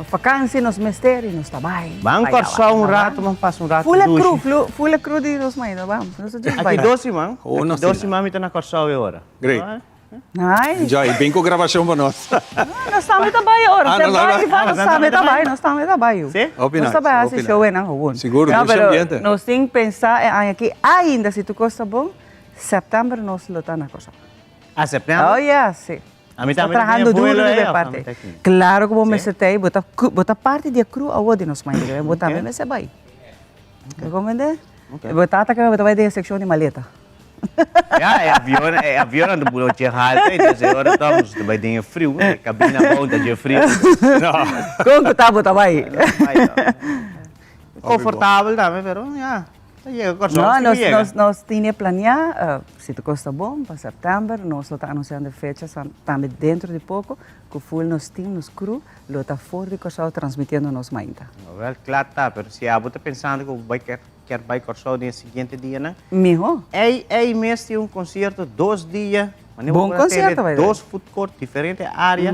Vakantie nos mester y nos ta bay. Ban Kòrsou un rato, ban pasa un rato Full dushi. crew, full crew di nos mainta, bam. Nos ta djis bay. Aki dos siman, Oh, aki dos siman mi ta na Kòrsou e ora. Great. Nice. Enjoy, bin ku grabashon pa nos. Nos tambe ta bay ora. Ah, nos tambe bay, nos tambe ta bay, nos tambe ta bay. Si? Hopi nice. Nos ta bay hasi show enan gewoon. Sigur, No, dushi pero ambiente. nos tin pensa e aña aki ainda si tur kos ta bon, sèptèmber nos lo ta na Kòrsou. Ah, sèptèmber? Oh yeah, si. A mi Ta tambe ta trahando tin e duro vuelo riba ei e of parte. ami ta aki? Claro ku bo Sí? mester ta ei, bo ta bo ta parti di e crew awor di nos mayoria, bo tambe mester bai. Bo comprende? Bo tata kaba bo ta bai den e sekshon di maleta. Ya, e avion, e avionnan ta bula dje haltu, entonces e ora ta nos ta bai den e friu, e kabina abou ta dje friu. Kon ku ta bo ta bai? Konfortabel tambe, pero ya, ta yega Kòrsou, No, si nos, bo yega. nos, nos tine planeá, si tur kos ta bon, pa sèptèmber nos lo ta anunsiando e fecha tambe dentro di poko, ku ful nos team, nos crew, lo ta for di Kòrsou transmitiendo nos mainta. Wèl, kla ta, pero si abo ta pensando ku bo bai kier bai Kòrsou den e siguiente dianan, Miho. ei, ei mes tin un konsierto dos dia, manera bo Bon por a tende konsierto bai ta. dos food court, diferente área.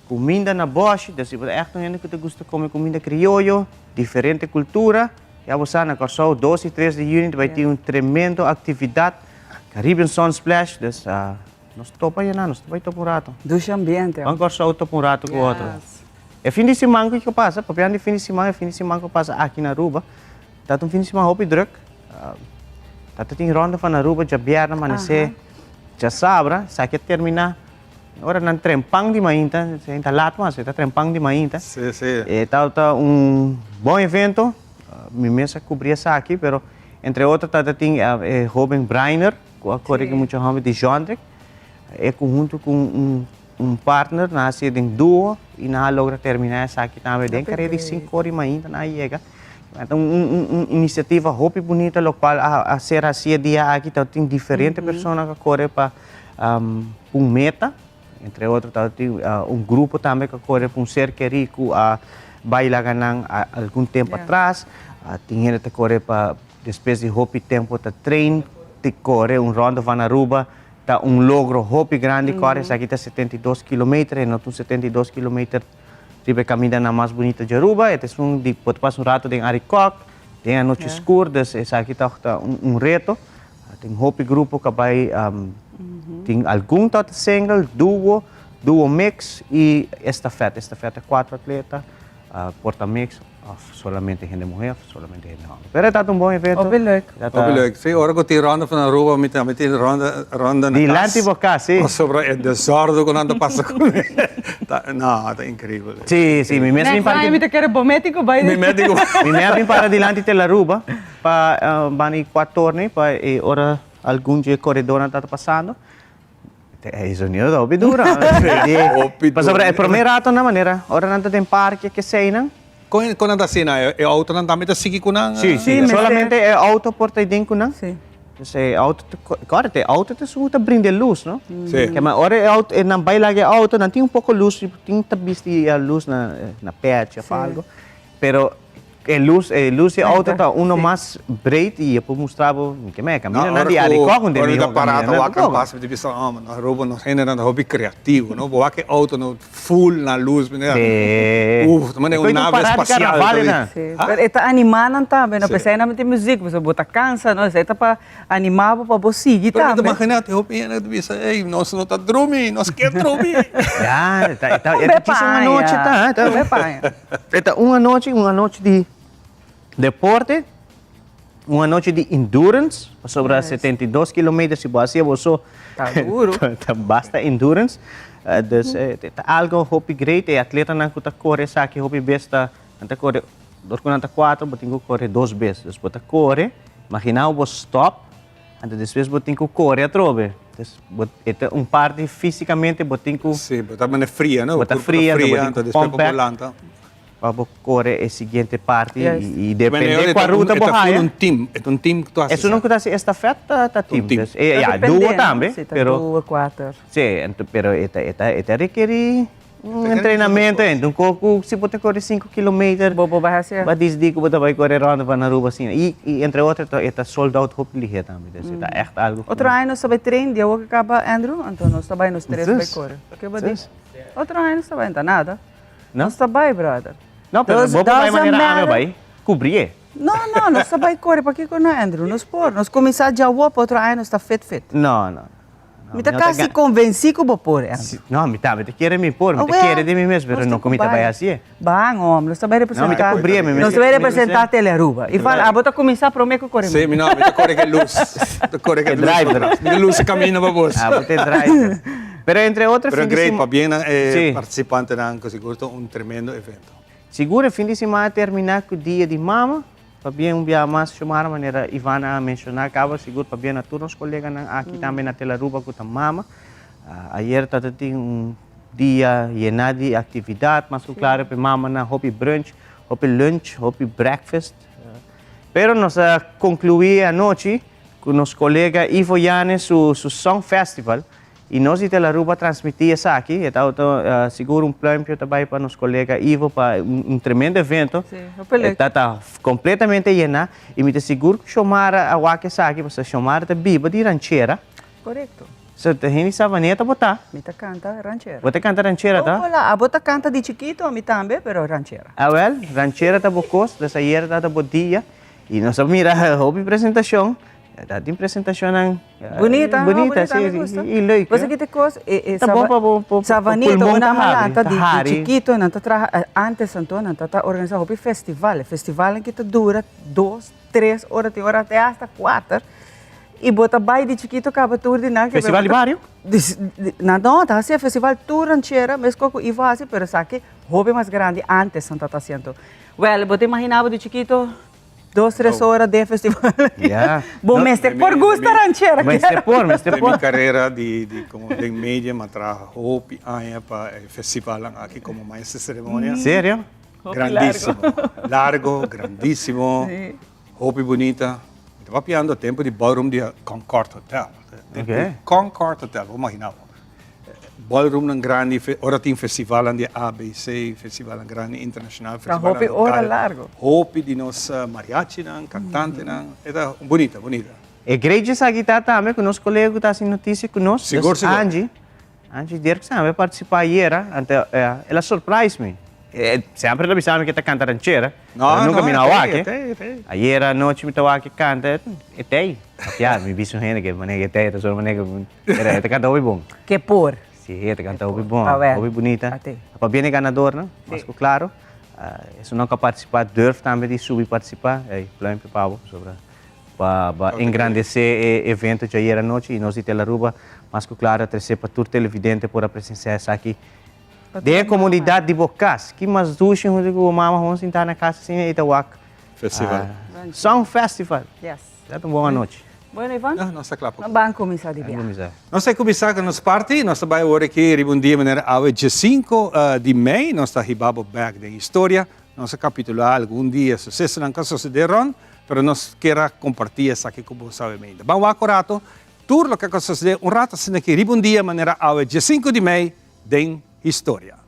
Kuminda na bòshi, dus si bo ta ègt un hende ku ta gusta kome kuminda krioyo, diferente kultura, ya bo sa na Kòrsou dos i tres di yüni ta bai tin un tremendo aktividat, Caribbean Sun Splash, dus nos topa ayina, nos ta bai topa un rato. Dushi ambiente. Ban Kòrsou topa un rato ku otro. E fin di siman ku pasa, papiando di fin di siman, e fin di siman ku pasa aki na Aruba, ta un fin di siman hopi drùk, ta tin Ronde van Aruba djabièrnè amanesé djasabra, esaki a terminá. Ora nan trempan di mainta, se ta lat mas, se ta trempan di mainta. Sí, sí. E tabata un bon evento, mi mes a cubri esaki, pero entre otro tabata tin e hoben Brainer, cu a core cu mucha homber di Jondrek. E conhunto cu un partner, nan a haci den duo y nan a logra termina esaki tambe den carera di cinco ora di mainta nan a yega. Ta un iniciativa hopi bunita locual a ser haci e dia aki, tabatin diferente persona cu a core pa un meta, entre otro tabatin un grupo tambe cu a core pa un ser keri cu a bay laga nan algun tempo atras, tin hende ta core pa despues di hopi tempo ta train ti core un Ronde van Aruba, ta un logro hopi grandi core, esaki ta 72 kilometer e no ta un 72 kilometer riba e camindanan mas bunita di Aruba, e ta esun di bo ta pasa un rato den Arikok, den anochi scur, dus esaki tog ta un reto. Tin hopi grupo ka bai, tin algun ta single, duo, duo mix y estafet. Estafet ta cuatro atleta, por ta mix of solamente hende muher of solamente hende homber. Pero e ta un bon evento. Hopi leuk. Hopi leuk. Si, ora cu tin ronda van Aruba mi tambe tin ronda, ronda na cas. Dilanti bo cas, si. Pasobra e desordo cu nan ta pasa cu mi, ta, no, ta increibel. Si, si, mi mes bin para. Next time mi ta kere bo meti cu bai. Mi meti cu bai. Mi mes bin para dilanti tel Aruba. Pa bani kua torne pa e ora algun dje koredornan ta pasando, e zonido ta hopi duro. Hopi duro. Pasobra e prome ratonan manera ora nan ta den parke keseinan. Kon kon nan ta asina? E autonan tambe ta sigui ku nan? Si, si. Solamente e auto por ta den ku nan. Si. Dus e auto ta kòrda e auto ta esun ku ta brinda e lus, no? Si. Kema ora e auto nan bai laga e auto nan tin un poko lus, tin ta bisti e lus na pechi òf algo. Pero e luz, e luz di auto ta uno mas breed y e por mustra bo mi ke me camina nan di Arikok un den Ora mi ta miho para camina ta nan wak tampoco. pas mi ta bisa oh man Aruba nos hendenan ta hopi creativo no bo wak e auto no full na luz mi Sí. uf ta manera E un koe ta un nave parada di espacial carnaval ta e nan. Sí, pero e ta anima nan tambe no p'esei nan tin muziek pasobra bo ta cansa no esei ta pa anima bo pa bo sigui Pero mi ta tambe. imagina te hopi hende ta bisa ey nos no ta drumi nos ke drumi. Ya e ta e ta Un be djis un anochi paña, ta un be paña. E ta un anochi, un anochi di deporte, un anochi di endurance, pasobra 72 kilometer si bo hasi abo so, Ta duro. ta basta endurance. Dus ta algo hopi great, e atletanan ku ta kore esaki hopi bes ta, nan ta kore, dor ku nan ta kuater bo tin ku kore dos bes. Dus bo ta kore, imagina bo stop, anto despues bo tin ku kore atrobe. Dus bo, e ta un parti físikamente bo tin ku. Sí, bo ta mane fria, no? Bo ta fria, anto bo tin ku pump back. Despues bo lanta. Pa bo kore e siguiente parti Juist. i depende kua ruta bo E ta haya. full un team, e ta un team ku ta hasi Esun esaki. ku ta hasi estafet ta team. Un team. Dus, e, ya, duo tambe, Sí, ta pero. duo, kuater. Sí, anto, pero e ta, e ta, e ta rekerí un entrenamento, un kos ku si bo ta kore sinku kilometer. Bo bo bai hasi. Bo a disidí ku bo ta bai kore Ronde van Aruba asina. I, i entre otro e ta sold out hopi lihé tambe. Dus e ta ègt algu ku. Otro aña nos ta bai train, di awor ku kaba Andrew, anto nos ta bai nos tres bai kore. Ke bo di? Otro aña nos ta bai, no ta nada. No? Nos ta bai, brother. No, pero bo por bai manera ami a bai, kubrié. No, no, nos ta bai kore, pakiko no, Andrew? Nos por. Nos kuminsá djawo, pa otro aña nos ta fit fit. No, no. Mi ta kasi konvensí ku bo por, Andrew. No, mi tambe ta kere mi por, mi ta kere di mi mes, pero no ku mi ta bai hasié. Ban, hòmber, nos ta bai representá. No, mi ta kubrié, mi mes. Nos ta bai representá Telearuba. I fala, abo ta kuminsá promé ku kore mi. Sí, mi no, mi ta kore ku e lus. Mi ta kore ku e lus. Mi ta lus e kaminda pa bos. Abo ta e driver. Pero entre otro fin di Pero great, pabien na e partisipantenan, ku sigur ta un tremendo evento. Sigur e fin di siman a terminá ku Dia di Mama. Pabien un biaha mas Xiomara, manera Ivana a menshoná kaba, sigur pabien na tur nos koleganan aki tambe na Telaruba ku ta mama. Ayer ta tin un dia yená di aktividat, mas ku klaro pa e mamanan, hopi brunch, hopi lunch, hopi breakfast. Pero nos a konkluí e anochi ku nos kolega Ivo Yanes su su Song Festival. I nos di Telaruba a transmití esaki. E tabata sigur un pluimpio ta bai pa nos kolega Ivo pa un tremendo evento. Sí, hopi leuk. E ta kompletamente yená. I mi ta sigur ku Xiomara a wak esaki pasobra Xiomara ta biba di ranchera. Korekto. So ta hende Savaneta bo ta? Mi ta kanta ranchera. Bo ta kanta ranchera ta? Hola, abo ta kanta di chikito, ami tambe, pero ranchera. Awel, ranchera ta bo kos, des ayera tabata bo dia. I nos a mira hopi presentashon. Ta tin presentashonnan Bunita, no? Bunita, Bunita, si, mi gusta. i leuk. Bo sa kite kos, e, e Ta bon pa bo, bo Savaneta, pulmon una ta habri, malanta ta di, di hari. chikito, nan ta traha, antes anto nan ta ta organisa hopi festival. E festivalnan ki ta dura dos, tres ora, tin ora te hasta kuater. I bo ta bai di chikito kaba tur di nan. Festival di bario? Di, di, nan no, ta hasi e festival tur ranchera, meskos ku Ivo hasi, pero esaki hopi mas grandi antes nan ta ta hasi anto. Wèl, bo ta imagina bo di chikito Dos, tres ora den festival. Ja. Bo mester por gusta ranchera. Mester por, mester Den por. mi carera di, di como den media m'a traha hopi aña pa e festivalnan aki como maestro de ceremonia. Serio? Hopi Grandísimo. Largo, grandísimo. Sí. Hopi bunita. Mi ta papiando tempo di ballroom di Concord Hotel. Tempo di Oké. Concord Hotel, bo imagina bo. Ballroomnan grandi, ora tin festivalnan di ABC, festivalnan grandi internacional, Ta festivalnan hopi ora local. largo. Hopi di nos mariachinan, cantantenan. E ta bunita, bunita. E great esaki ta tambe cu nos colega cu ta haci noticia cu nos, Sigur, dus sigur. Angie, Angie Dirks tambe a participa ayera, anto el a surprise mi. Semper el a bisa mi cu e ta canta ranchera, No, pero nunca no, mi no e a ta wak ei, e. e ta ei, e ta ei. Ayera anochi mi ta wak e canta, e ta ei. Ya, mi bisa un hende cu manera cu e ta ei, ta solo manera cu Pero e ta canta hopi bon. Ke por. Si, e ta canta hopi bon. Awe. Hopi bunita. Ate. Pabia di e ganadornan, mas ku claro. Esunnan ku a participa durf tambe di subi participa. Ey, pluimpje pa bo pasobra pa pa engrandece e evento djayer anochi y nos di Telaruba mas ku claro a trece pa tur televidente por a presencia esaki den e comunidad di bo cas. Ki mas dushi hunto ku bo mama hon sinta na cas asina y ta wak Festival. Song Festival. Yes. Ta un bon anochi. Bueno, Ivan? No, nos ta kla pa. Ban kuminsá di bia. Nos ta kuminsá ku nos parti. Nos ta bai awor aki riba un dia manera awe diesinko di mei. Nos ta hiba bo bèk den historia. Nos a kapitulá algun di e susesonan ku a sosodé rònt, pero nos kier a kompartí esaki ku bo sabiamente. Ban wak un rato tur loke ku a sosodé un rato asina aki riba un dia manera awe diesinko di mei den historia.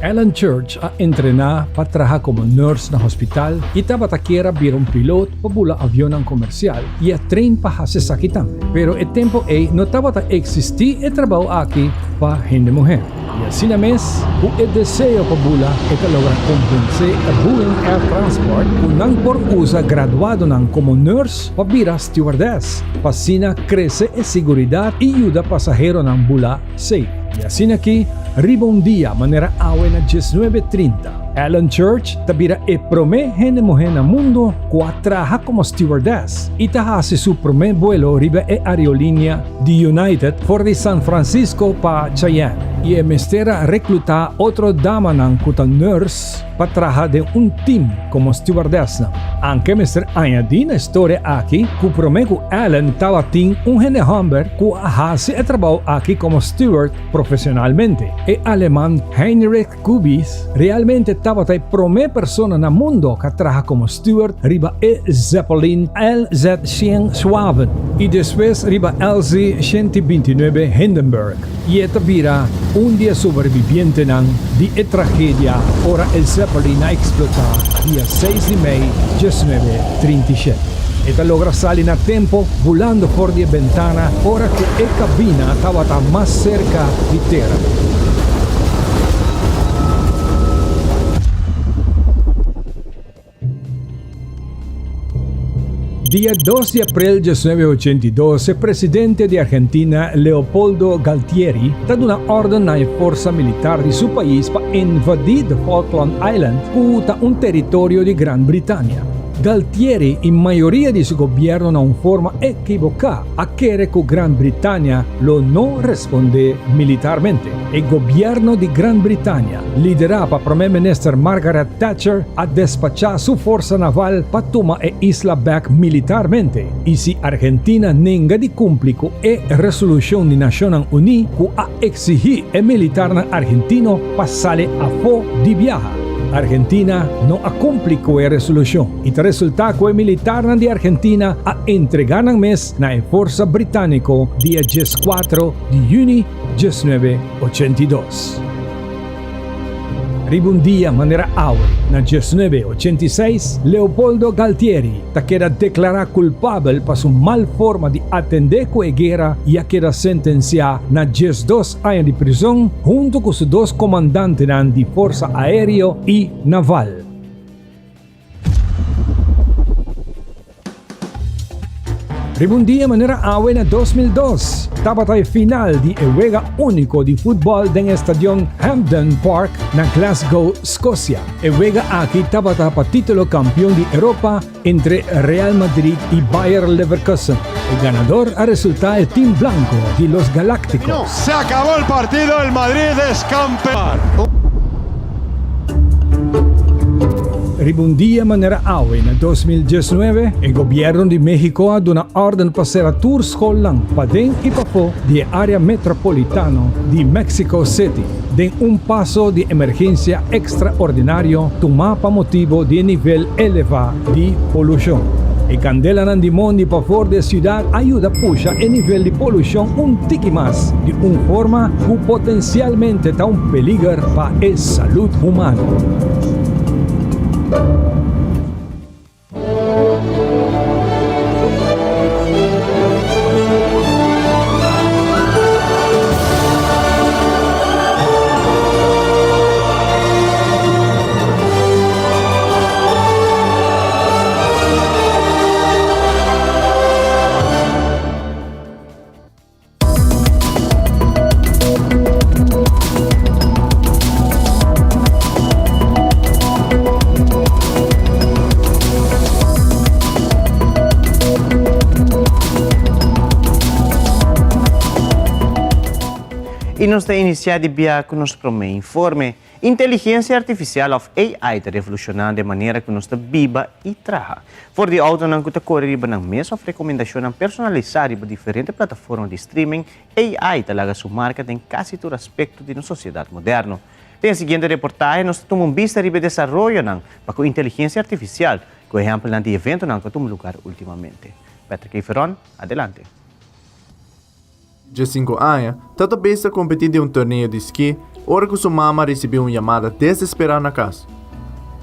Ellen Church a entrená pa traha komo nurse na hospital i tabata kier a bira un pilot pa bula avionnan komersial i a train pa hasi esaki tambe. Pero e tempu ei no tabata eksistí e trabou aki pa hende muhé. I asina mes, ku e deseo pa bula e ta logra konvensé e Boeing Air Transport ku nan por usa graduadonan komo nurse pa bira stewardess, pa asina krese e siguridat i yuda pasaheronan bula safe. I asina ki, riba un dia manera awe na diesnuebe trinta, Ellen Church ta bira e promé hende muhé na mundu ku a traha komo stewardess i ta hasi su promé buelo riba e aerolínea di United for di San Francisco pa Cheyenne. i e mester a reklutá otro damanan ku ta nurse pa traha den un tim komo stewardessnan. Anke mester añadí na e storia aki ku promé ku Ellen tabatin un hende hòmber ku a hasi e trabou aki komo steward profesionalmente, e aleman Heinrich Kubis realmente tabata e promé persona na mundo ku a traha komo steward riba e Zeppelin LZ 100 Schwaben i despues riba LZ 129 Hindenburg. I e ta bira un di e sobrebibientenan di e tragedia ora e Zeppelin a eksplotá dia seis di mei 1937. E ta logra sali na tempo bulando for di e bentana ora ku e kabina tabata mas serka di tera. Dia 2 di april 1982 e presidente di Argentina Leopoldo Galtieri ta duna orden na e forsa militar di su pais pa invadi de Falkland Island ku ta un teritorio di Gran Britania. Galtieri i mayoria di su gobierno na un forma ekiboká a kere ku Gran Britania lo no respondé militarmente. E gobierno di Gran Britania, liderá pa Promé Minister Margaret Thatcher, a despachá su forsa naval pa tuma e isla bèk militarmente i si Argentina nenga di kumpli ku e resolushon di Nashonnan Uní ku a eksigí e militarnan argentino pa sali afó di biaha. Argentina no a kumpli ku e resolushon i ta resultá ku e militarnan di Argentina a entregá nan mes na e forsa britániko dia 14 di yüni 1982. Riba un dia manera awe, na 1986, Leopoldo Galtieri ta keda deklará kulpabel pa su mal forma di atendé ku e guera i a keda sentensiá na 12 aña di prizon huntu ku su dos komandantenan di forsa aéreo i naval. Riba un dia manera awe na 2002 tabata e final di e wega úniko di futbòl den e stadion Hampden Park na Glasgow, Skosia. E wega aki tabata pa título kampion di Europa entre Real Madrid i Bayer Leverkusen. E ganador a resultá e tim blanko di Los Galácticos. Se acabó el partido, el Madrid es campeón. Riba un dia manera awe na 2019, e gobierno di Mexico a duna orden pa sera tur skolnan paden i pafó di e área metropolitano di Mexico City, den un paso di emergensia ekstraordinario tumá pa motibu di e nivel elevá di polushon. E kandelanan di mondi pafor di e siudat a yuda pusha e nivel di polushon un tiki mas, di un forma ku potensialmente ta un peliger pa e salud humano. I nos ta inisiá di bia ku nos promé informe. Inteligensia artifisial òf AI ta revolushonando e manera ku nos ta biba i traha. For di outonan ku ta kore riba nan mes òf rekomendashonnan personalisá riba diferente plataforma di streaming, AI ta laga su marka den kasi tur aspekto di nos sosiedat moderno. Den e siguiente reportahe nos ta tuma un bista riba e desaroyonan pa ku inteligensia artifisial, ku ehèmpelnan di eventonan ku a tuma lugar últimamente. Patrick Everon, adelante. Dje sinku aña, Tata Bes ta kompetí den un torneo di ski ora ku su mama risibí un yamada desesperá na kas.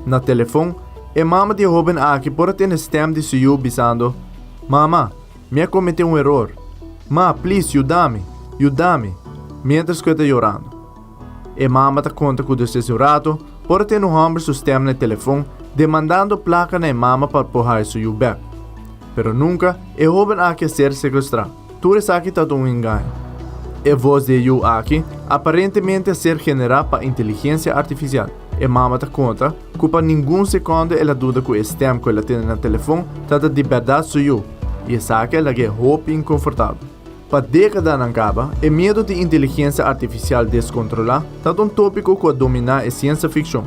Na telefon, e mama di e hóben aki por a tende stèm di su yu bisando, Mama, mi a kometé un eror. Ma, plis, yuda mi! Yuda mi! miéntras ku e ta yorando. E mama ta konta ku despues di un ratu por a tende un hòmber su stèm na e telefon demandando plaka na e mama pa por haña su yu bèk. Pero nunka e hóben aki a ser sekuestrá. Tur esaki ta un engaño. E vos di e yu aki aparentemente a ser generá pa inteligensia artifisial. E mama ta konta ku pa ningun sekondo el a duda ku e stèm ku el a tende na telefon ta ta di bèrdat su yu, i esaki a lag'é hopi inkonfortabel. Pa dékadanan kaba, e miedu di inteligensia artifisial deskontrolá ta un tópiko ku a dominá e siensia fikshon.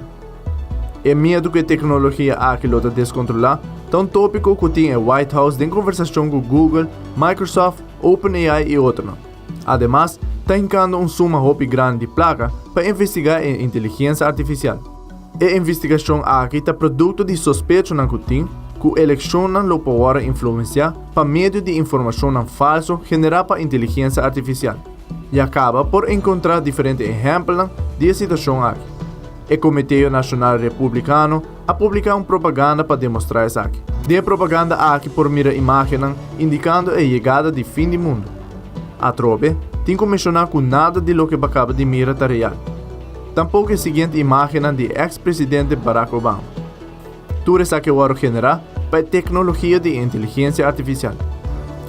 E miedu ku e teknologia aki lo ta deskontrolá ta un tópiko ku tin e White House den konversashon ku Google, Microsoft, OpenAI i otronan. Ademas, ta hinkando un suma hopi grandi di plaka pa investigá e inteligensia artifisial. E investigashon aki ta produkto di sospechonan ku tin ku elekshonnan lo por wòrdu influensiá pa medio di informashonnan falso generá pa inteligensia artifisial. Ya kaba por enkontrá diferente ehèmpelnan di e situashon aki. E Komiteo Nashonal Republikano a publiká un propaganda pa demostrá esaki. Den e propaganda aki por mira imágennan indikando e yegada di fin di mundu. Atrobe, tin ku menshoná ku nada di loke bo a kaba di mira ta real. Tampoko e siguiente imágennan di e eks presidente Barack Obama. Tur esaki a wòrdu generá pa e teknologia di inteligensia artifisial.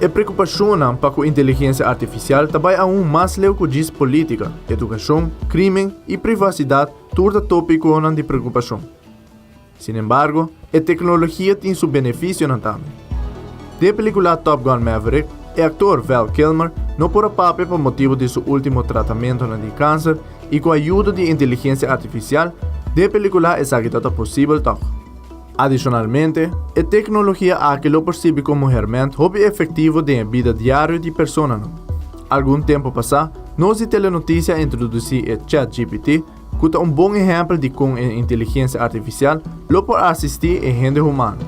E preokupashonnan pa ku inteligensia artifisial ta bai aun mas leu ku djis polítika, edukashon, krímen i privasidat tur ta tópikonan di preokupashon. Sinembargo, e teknologia tin su benefisionan tambe. Den e pelíkula Top Gun Maverick, e aktor Val Kilmer no por a papia pa motibu di su último tratamentonan di kanser i ku ayudo di inteligensia artifisial, den e pelíkula esaki ta ta posibel tòg. Adishonalmente, e teknologia aki lo por sirbi komo hèrmènt hopi efektivo den e bida diario di personanan. Algun tempu pasá, nos di Telenotisia a introdusí e ChatGPT, ku ta un bon ehèmpel di kon e inteligensia artifisial lo por asistí e hende humano.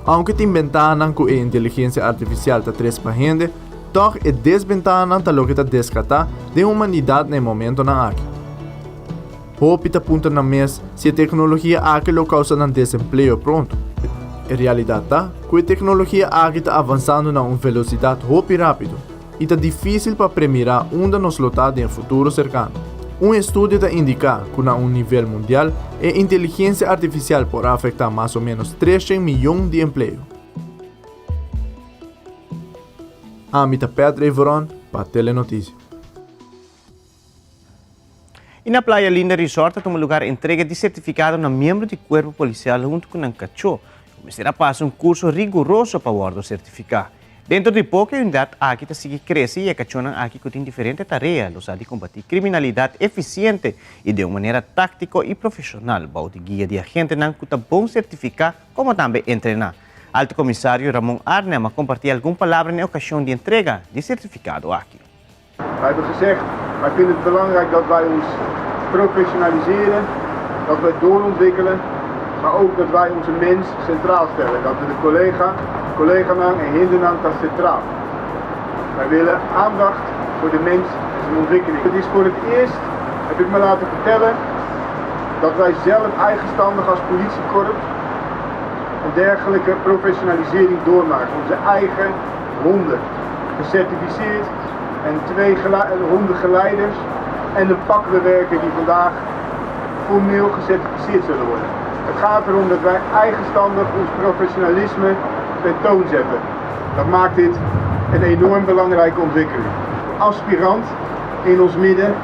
Ounke tin bentahanan ku e inteligensia artifisial ta trese pa hende, tòg e desbentahanan ta loke ta deskatá den humanidat na e momentonan aki. Hopi ta puntra nan mes si e teknologia aki lo kousa nan desempleo pronto. E realidat ta ku e teknologia aki ta avansando na un velosidat hopi rápido. I ta difísil pa premirá unda nos lo ta den e futuro serkano. Un estudio ta indiká ku na un nivel mundial e inteligensia artifisial por afektá mas o ménos treshen miyon di empleo. Ami ta Patrick Veron pa Telenotisia. I na Playa Linda Resort a tuma lugar entrega di sertifikado na miembro di Kuerpo Polisial huntu ku nan kachó, ku mester a pasa un kurso riguroso pa wòrdu sertifiká. Dentro di poko e unidat aki ta sigui krese i e kachónan aki ku tin diferente tarea lo sa di kombatí kriminalidat efisiente i den un manera táktiko i profeshonal bou di guia di agentenan ku ta bon sertifiká komo tambe entrená. Alto Komisario Ramon Arnhem a kompartí algun palabra na e okashon di entrega di sertifikado aki. Wij hebben gezegd, wij vinden het belangrijk dat wij ons professionaliseren, dat wij doorontwikkelen, maar ook dat wij onze mens centraal stellen. Dat we de collega, collega en hindernan centraal. Wij willen aandacht voor de mens en zijn ontwikkeling. Het is voor het eerst, heb ik me laten vertellen, dat wij zelf eigenstandig als politiekorps een dergelijke professionalisering doormaken. Onze eigen honden, gecertificeerd en twee hondengeleiders en een pakbewerker die vandaag formeel gecertificeerd zullen worden. Het gaat erom dat wij eigenstandig ons professionalisme tentoonzetten. Dat maakt dit een enorm belangrijke ontwikkeling. Aspirant in ons midden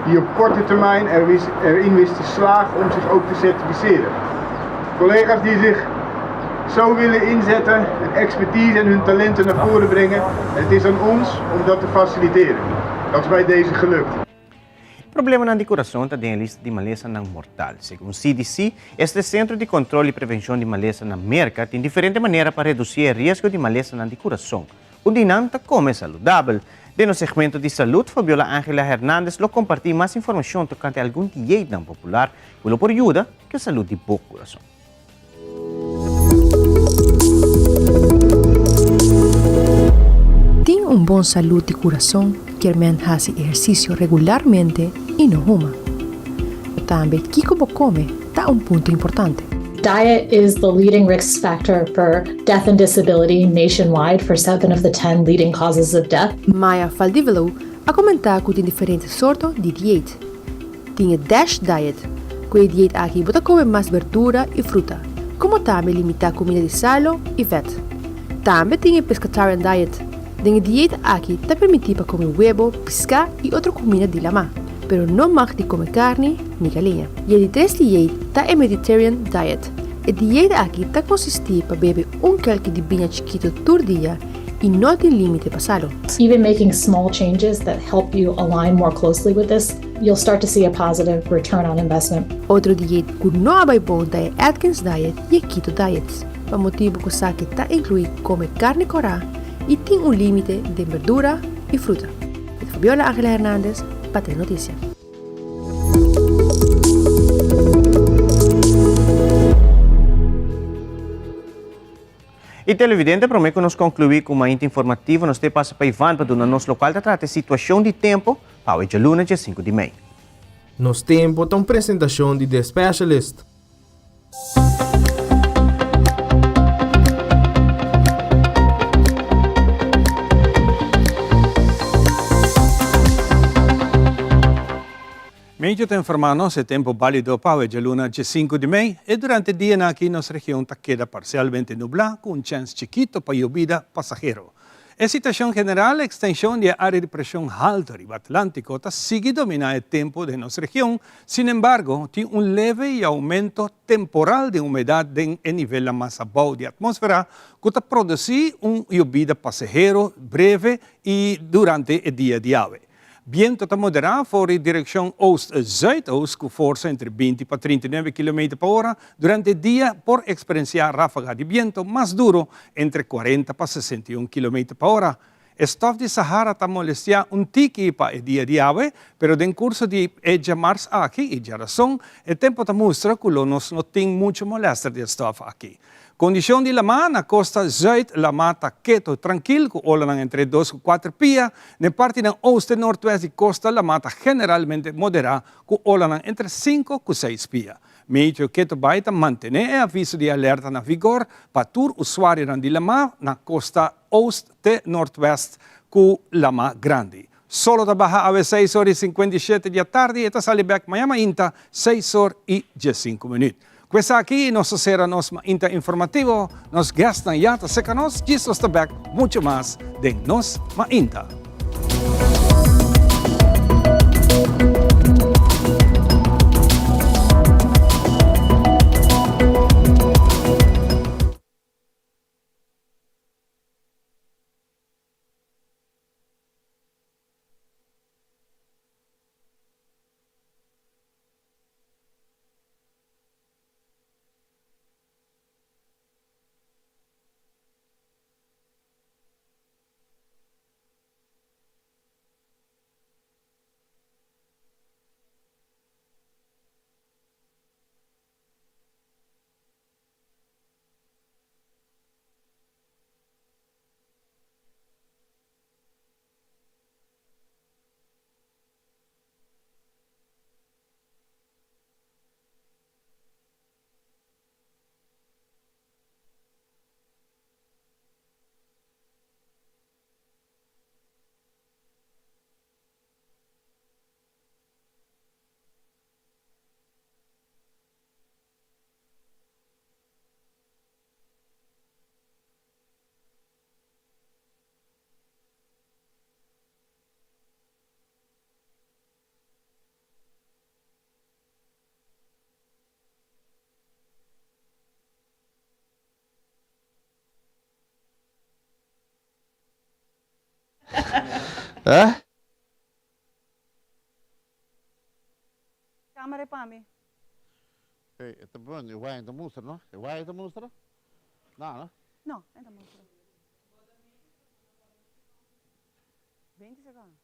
die op korte termijn er erin wist te slagen om zich ook te certificeren. Collega's die zich zo willen inzetten en expertise en hun talenten naar voren brengen. En het is aan ons om dat te faciliteren. Dat is bij deze gelukt. Problemanan di kurason ta den e lista di malesanan mortal. Segun CDC, este Sentro di Kontrol i Prevenshon di Malesa na Merka, tin diferente manera pa redusí e riesgo di malesanan di kurason. Un di nan ta kome saludabel. Den nos segmento di salud, Fabiola Angela Hernandez lo kompartí mas informashon tokante algun dieetnan popular ku lo por yuda ku e salud di bo kurason. Tin un bon salud di kurason kier men hasi ehersisio regularmente i no huma. Tambe kiko bo kome ta un punto importante. Diet is the leading risk factor for death and disability nationwide for 7 of the 10 leading causes of death. Maya Valdivelo a komentá ku tin diferente sorto di dieet. Tin e DASH diet. Ku e diet aki bo ta kome mas berdura i fruta, komo tambe limitá kumida di salo i vèt. Tambe tin e pescatarian diet. Den e diet aki ta permití pa kome webo, piská i otro kumida di lamá, pero no mag di kome karni ni galiña. I e di tres diet ta e Mediterranean diet. E diet aki ta konsistí pa bebe un kelki di biña chikitu tur dia. y no tin limite pa salo. Even making small changes that help you align more closely with this, you'll start to see a positive return on investment. Otro dieet ku no a bai bon ta e Atkins Diet i e Keto Diets, pa motibu ku esaki ta inkluí kome karni kòrá i tin un límite den berdura i fruta. Fabiola Angela Hernandez pa Telenoticia. Y televidente, prome cu nos conclui cu Mainta Informativo, nos te pasa pa Ivan pa duna nos locual ta trata e situacion di tempo pa awe djaluna dje sinku di mei. Nos Tempo ta un presentacion di The Specialist. Medio ta informá nos e tempu bálido pa awe djaluna djesinku di mei e durante dianan aki nos region ta keda parsialmente nublá ku un chèns chikito pa yobida pasahero. E situashon general, ekstenshon di e área di preshon haltu riba Atlántiko ta sigui dominá e tempu den nos region, sinembargo tin un leve i oumento temporal di humedat den e nivelnan mas abou di atmósfera ku ta produsí un yobida pasahero breve i durante e dia di awe. Biento ta moderá for di direkshon oost-zuidoost ku forsa entre 20 pa 39 kilometer pa ora. Durante dia por eksperensiá ráfaga di biento mas duro entre 40 pa 61 kilometer pa ora. E stòf di Sahara ta molestiá un tiki pa e dia di awe, pero den kurso di e djamars aki i djarason e tempu ta mustra ku lo nos no tin muchu molèster di e stòf aki. Kondishon di lamá, Na kosta zùit lamá ta keto trankil ku olanan entre dos ku kuater pia. Na e partinan oost en noordwest di kosta lamá ta generalmente moderá ku olanan entre sinku ku seis pia. Meteo keto bai ta mantené e aviso di alerta na vigor pa tur usuarionan di lamá na kosta oost te noordwest ku lamá grandi. Solo ta baha awe seis or i 57 di atardi e ta sali bek maña mainta seis or i 15 minuut. Ku esaki nos ta sera nos mainta informativo. Nos guestnan ya ta seka nos, djis nos ta bek mucho mas den nos mainta. Eh? Camera pa mi. Hey, e ta bon, e waya ta mustra, no? E waya ta mustra? No, no? No, e ta mustra. 20 seconden.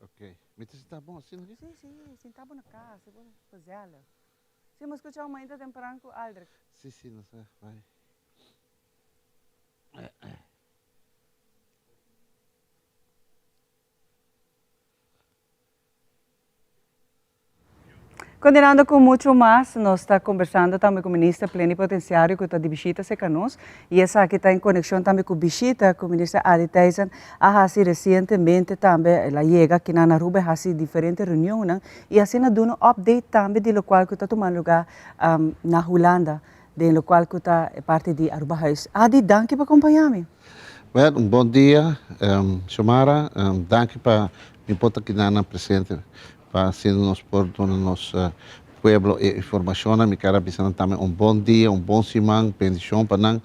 Ok. Mi ta sinta bon asina aki? Si, si, sinta bo na cas, bo gezellig. Si, mi a scucha un mainta tempran cu Aldrich. Si, si, nos a bai. Continuando cu mucho mas, nos ta conversando tambe cu Minister Plenipotenciario cu ta di bishita cerca nos y esaki ta en conexion tambe cu bishita cu Minister Adi Thijssen a haci recientemente tambe. El a yega aki na Aruba, e haci diferente reunionnan y asina duna update tambe di locual cu ta tuma lugar na Hulanda den locual cu ta e parti di Arubahuis. Adi, danki pa acompaña mi. Well, un bon dia, Xiomara. Danki pa mi por ta kinan presente pa asina nos por duna nos pueblo e informacionnan. Mi kier a bisa nan tambe un bon dia, un bon siman, bendicion pa nan.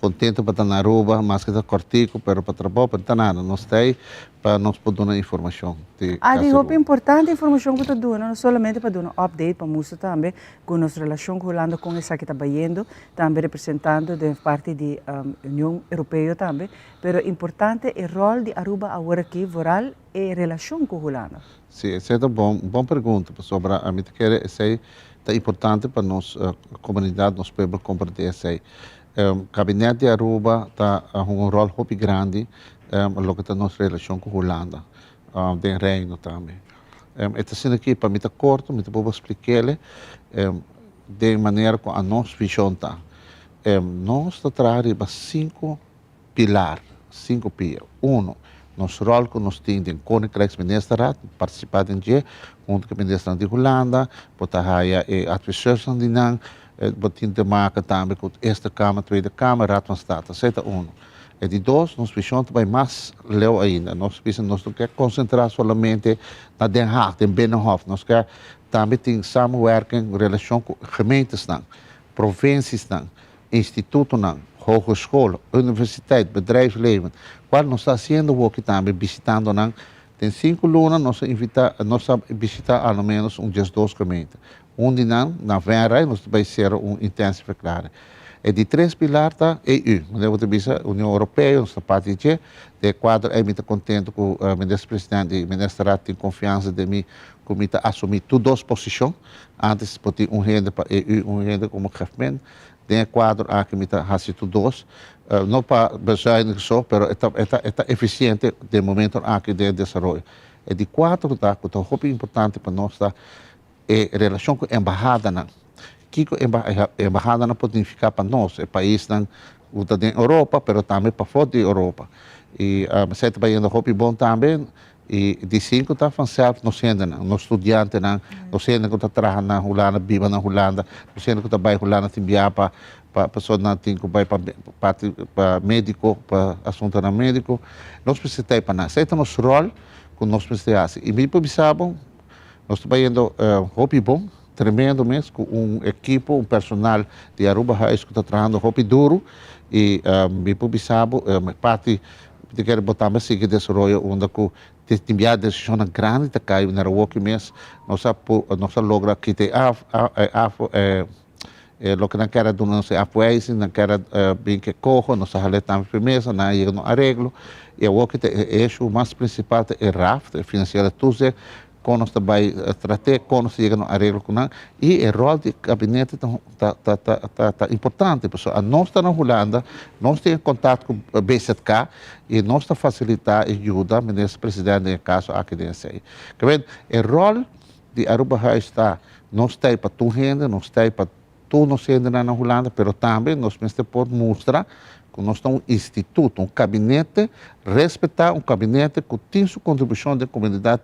Contento pa ta na Aruba, maske ta cortico, pero pa trabou, pero ta nada. Nos ta ey pa nos por duna informacion di Ah, Cas di hopi Aruba. Importante informacion cu ta duna, no solamente pa duna update, pa mustra tambe cu nos relacion cu Hulanda con esaki ta bayendo, tambe representando den parti di Union Europeo tambe, pero importante e rol di Aruba awor aki, vooral e relacion cu Hulanda. Si, esey ta bon, bon pregunta, pasobra ami ta kere esey ta importante pa nos comunidad, nos pueblo comprende esey. Kabinet di Aruba ta hunga un ròl hopi grandi loke ta nos relashon ku Hulanda den Reino tambe. E ta asina ki pa mi ta korto, mi ta por splik'el den manera ku anos vishon ta. Nos ta traha riba sinku pilar, sinku pia. Uno, nos ròl ku nos tin den Koninkrijksministerraad, partisipá den dje huntu ku e ministernan di Hulanda, bo ta haya e adviseursnan di nan, bo tin te maka tambe ku Eerste Kamer, Tweede Kamer, Raad van State. Esei ta uno. E di dos, nos vishon ta bai mas leu ainda. Nos bisa nos no ke konsentrá solamente na Den Haag, den Binnenhof. Nos ke tambe tin samenwerking, relashon ku gemeentesnan, provinsiesnan, institutonan, hogeschool, universiteit, bedrijfsleven, cual nos ta haciendo hoki tambe bishitando nan. Den sinku luna nos a invita, nos a bishita a lo menos un 12 gemeente. Un di nan, na Venray, nos ta bay cera un intentieverklaring. E di tres pilar ta EU, manera bo ta bisa Union Europeo, nos ta parti di dje. Den e cuadro ey mi ta contento cu Minister President y Minister Raad tin confiansa den mi cu mi ta asumi tur dos posicion. Antes bo tin un hende pa EU, un hende como gevment. Den e kuadro aki mi ta hasi tur dos, no pa bezuinig so, pero e ta e ta e ta efisiente den momentonan aki den e desaroyo. E di kuatro ta ku ta hopi importante pa nos ta e relashon ku embahadanan. Kiko embahadanan por nifiká pa nos, e paisnan ku ta den Europa, pero tambe pafó di Europa. I esei ta bayendo hopi bon tambe. I di sinku ta vanzelf nos hendenan, nos studiantenan, nos hende ku ta traha na Hulanda, biba na Hulanda, nos hende ku ta bai Hulanda tin biaha pa pa pasobra nan tin ku bai pa parti pa médiko, pa asuntunan médiko. Nos mester ta ei pa nan. Esei ta nos ròl ku nos mester hasi. I mi por bisa bo, nos ta bayendo hopi bon, tremendo mes, ku un ekipo, un personal di Aruba Huis ku ta trahando hopi duru. I mi por bisa bo, parti Mi ta kere bo tambe sigui desaroyo unda ku tin bia desishonnan grandi ta kai na Rowoki mes. Nos a nos a logra kita e af e af e loke nan kere a duna nos e afwijzing, nan kere a bin ku e koho, nos a hal'é tambe pa e mesa, nan a yega na un areglo. I awoki ta e issue mas prinsipal ta e raft, e finansiële toezicht. Kon nos ta bai trat'é, kon nos ta yega na un areglo ku nan. I e ròl di gabinete ta ta ta ta ta ta importante, pasobra anos ta na Hulanda, nos tin e kontakto ku BZK i nos ta fasilitá i yuda minister presidente den e kaso aki den esei. Ke men, e ròl di Arubahuis ta, nos ta ei pa tur hende, nos ta ei pa tur nos hendenan na Hulanda, pero tambe nos mester por mustra ku nos ta un instituto, un kabinete respetá, un kabinete ku tin su kontribushon den komunidat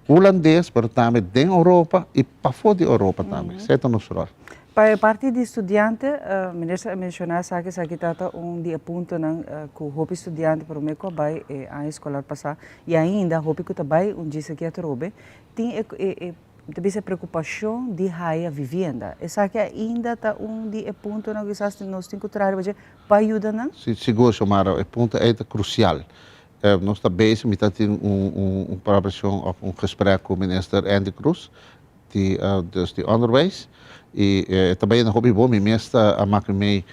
hulandes, pero tambe den Europa i pafó di Europa tambe. Esei ta nos ròl. Pa e parti di studiante, minister a menshoná esaki, esaki ta ta un di e puntonan ku hopi studiante promé ku a bai e aña eskolar pasá i ainda hopi ku ta bai un djis aki atrobe tin e Mi ta bisa e preocupacion di haya vivienda. Esaki ainda ta un di e puntonan cu kisas nos tin cu traha riba dje pa yuda nan? Si, sigur, Xiomara. E punto ey ta crucial. Nos ta bezig, mi ta tin un un palabracion of un gesprek cu Minister Endy Croes di dus di Onderwijs y e ta bayendo hopi bon. Mi mes ta a maka mee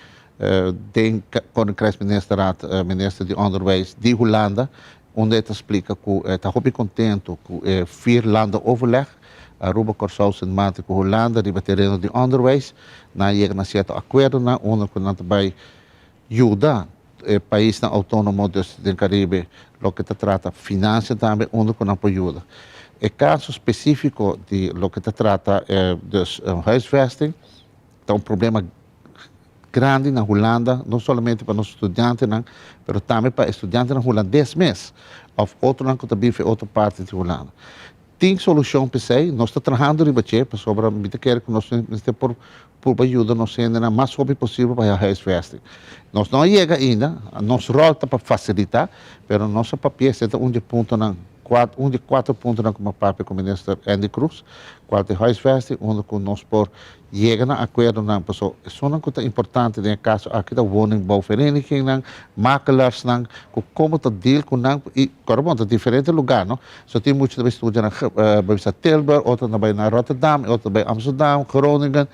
den Koninkrijksministerraad, Minister di Onderwijs di Hulanda Unda e ta splika ku e ta hopi kontentu ku e vier landen overleg, Aruba, Kòrsou, Sint Maarten ku Hulanda riba tereno di onderwijs. Nan a yega na sierto akuerdonan unda ku nan ta bai yuda e paisnan outónomo dus den Karibe loke ta trata finansia tambe unda ku nan por yuda. E kaso spesífiko di loke ta trata dus huisvesting ta un problema grandi na Hulanda, no solamente pa nos studiantenan, pero tambe pa e studiantenan hulandes mes of otronan ku ta bin for e otro parti di Hulanda. Tin solushon p'esei, nos ta trahando riba dje, pasobra mi ta kere ku nos mester por purba yuda nos hendenan mas hopi posibel pa huisvesting. Nos no a yega ainda, nos ròl ta pa fasilitá, pero nos a papia esei ta un di e puntonan. Un di kuater puntonan ku mi a papia ku Minister Endy Croes, kual ta e huisvesting, unda ku nos por yega na akuerdonan, pasobra esunnan ku ta importante den e kaso aki ta woningbouwverenigingnan, makelaarsnan, ku komo ta deal ku nan i kòrda bon ta diferente lugá no, so tin mucha ta bai studia na bai bisa Tilburg, otro ta bai na Rotterdam, otro ta bai Amsterdam, Groningen,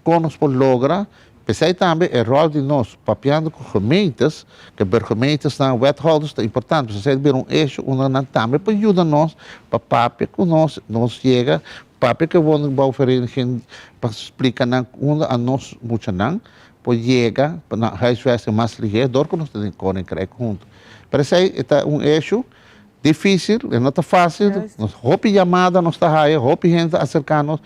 kon nos por logra P'esei tambe e ròl di nos papiando ku gemeentes, ku e burgemeestersnan, wethouders ta importante, pasobra esei ta bira un issue unda nan tambe por yuda nos pa papia ku nos, nos yega papia ku e woningbouwvereniging pa splika nan unda a nos muchanan por yega pa nan huisvesting mas lihé dor ku nos ta den Koninkrijk huntu. Pero esei e ta un issue dificil, e no ta facil, nos hopi yamada nos ta haya, hopi hende ta acerca nos,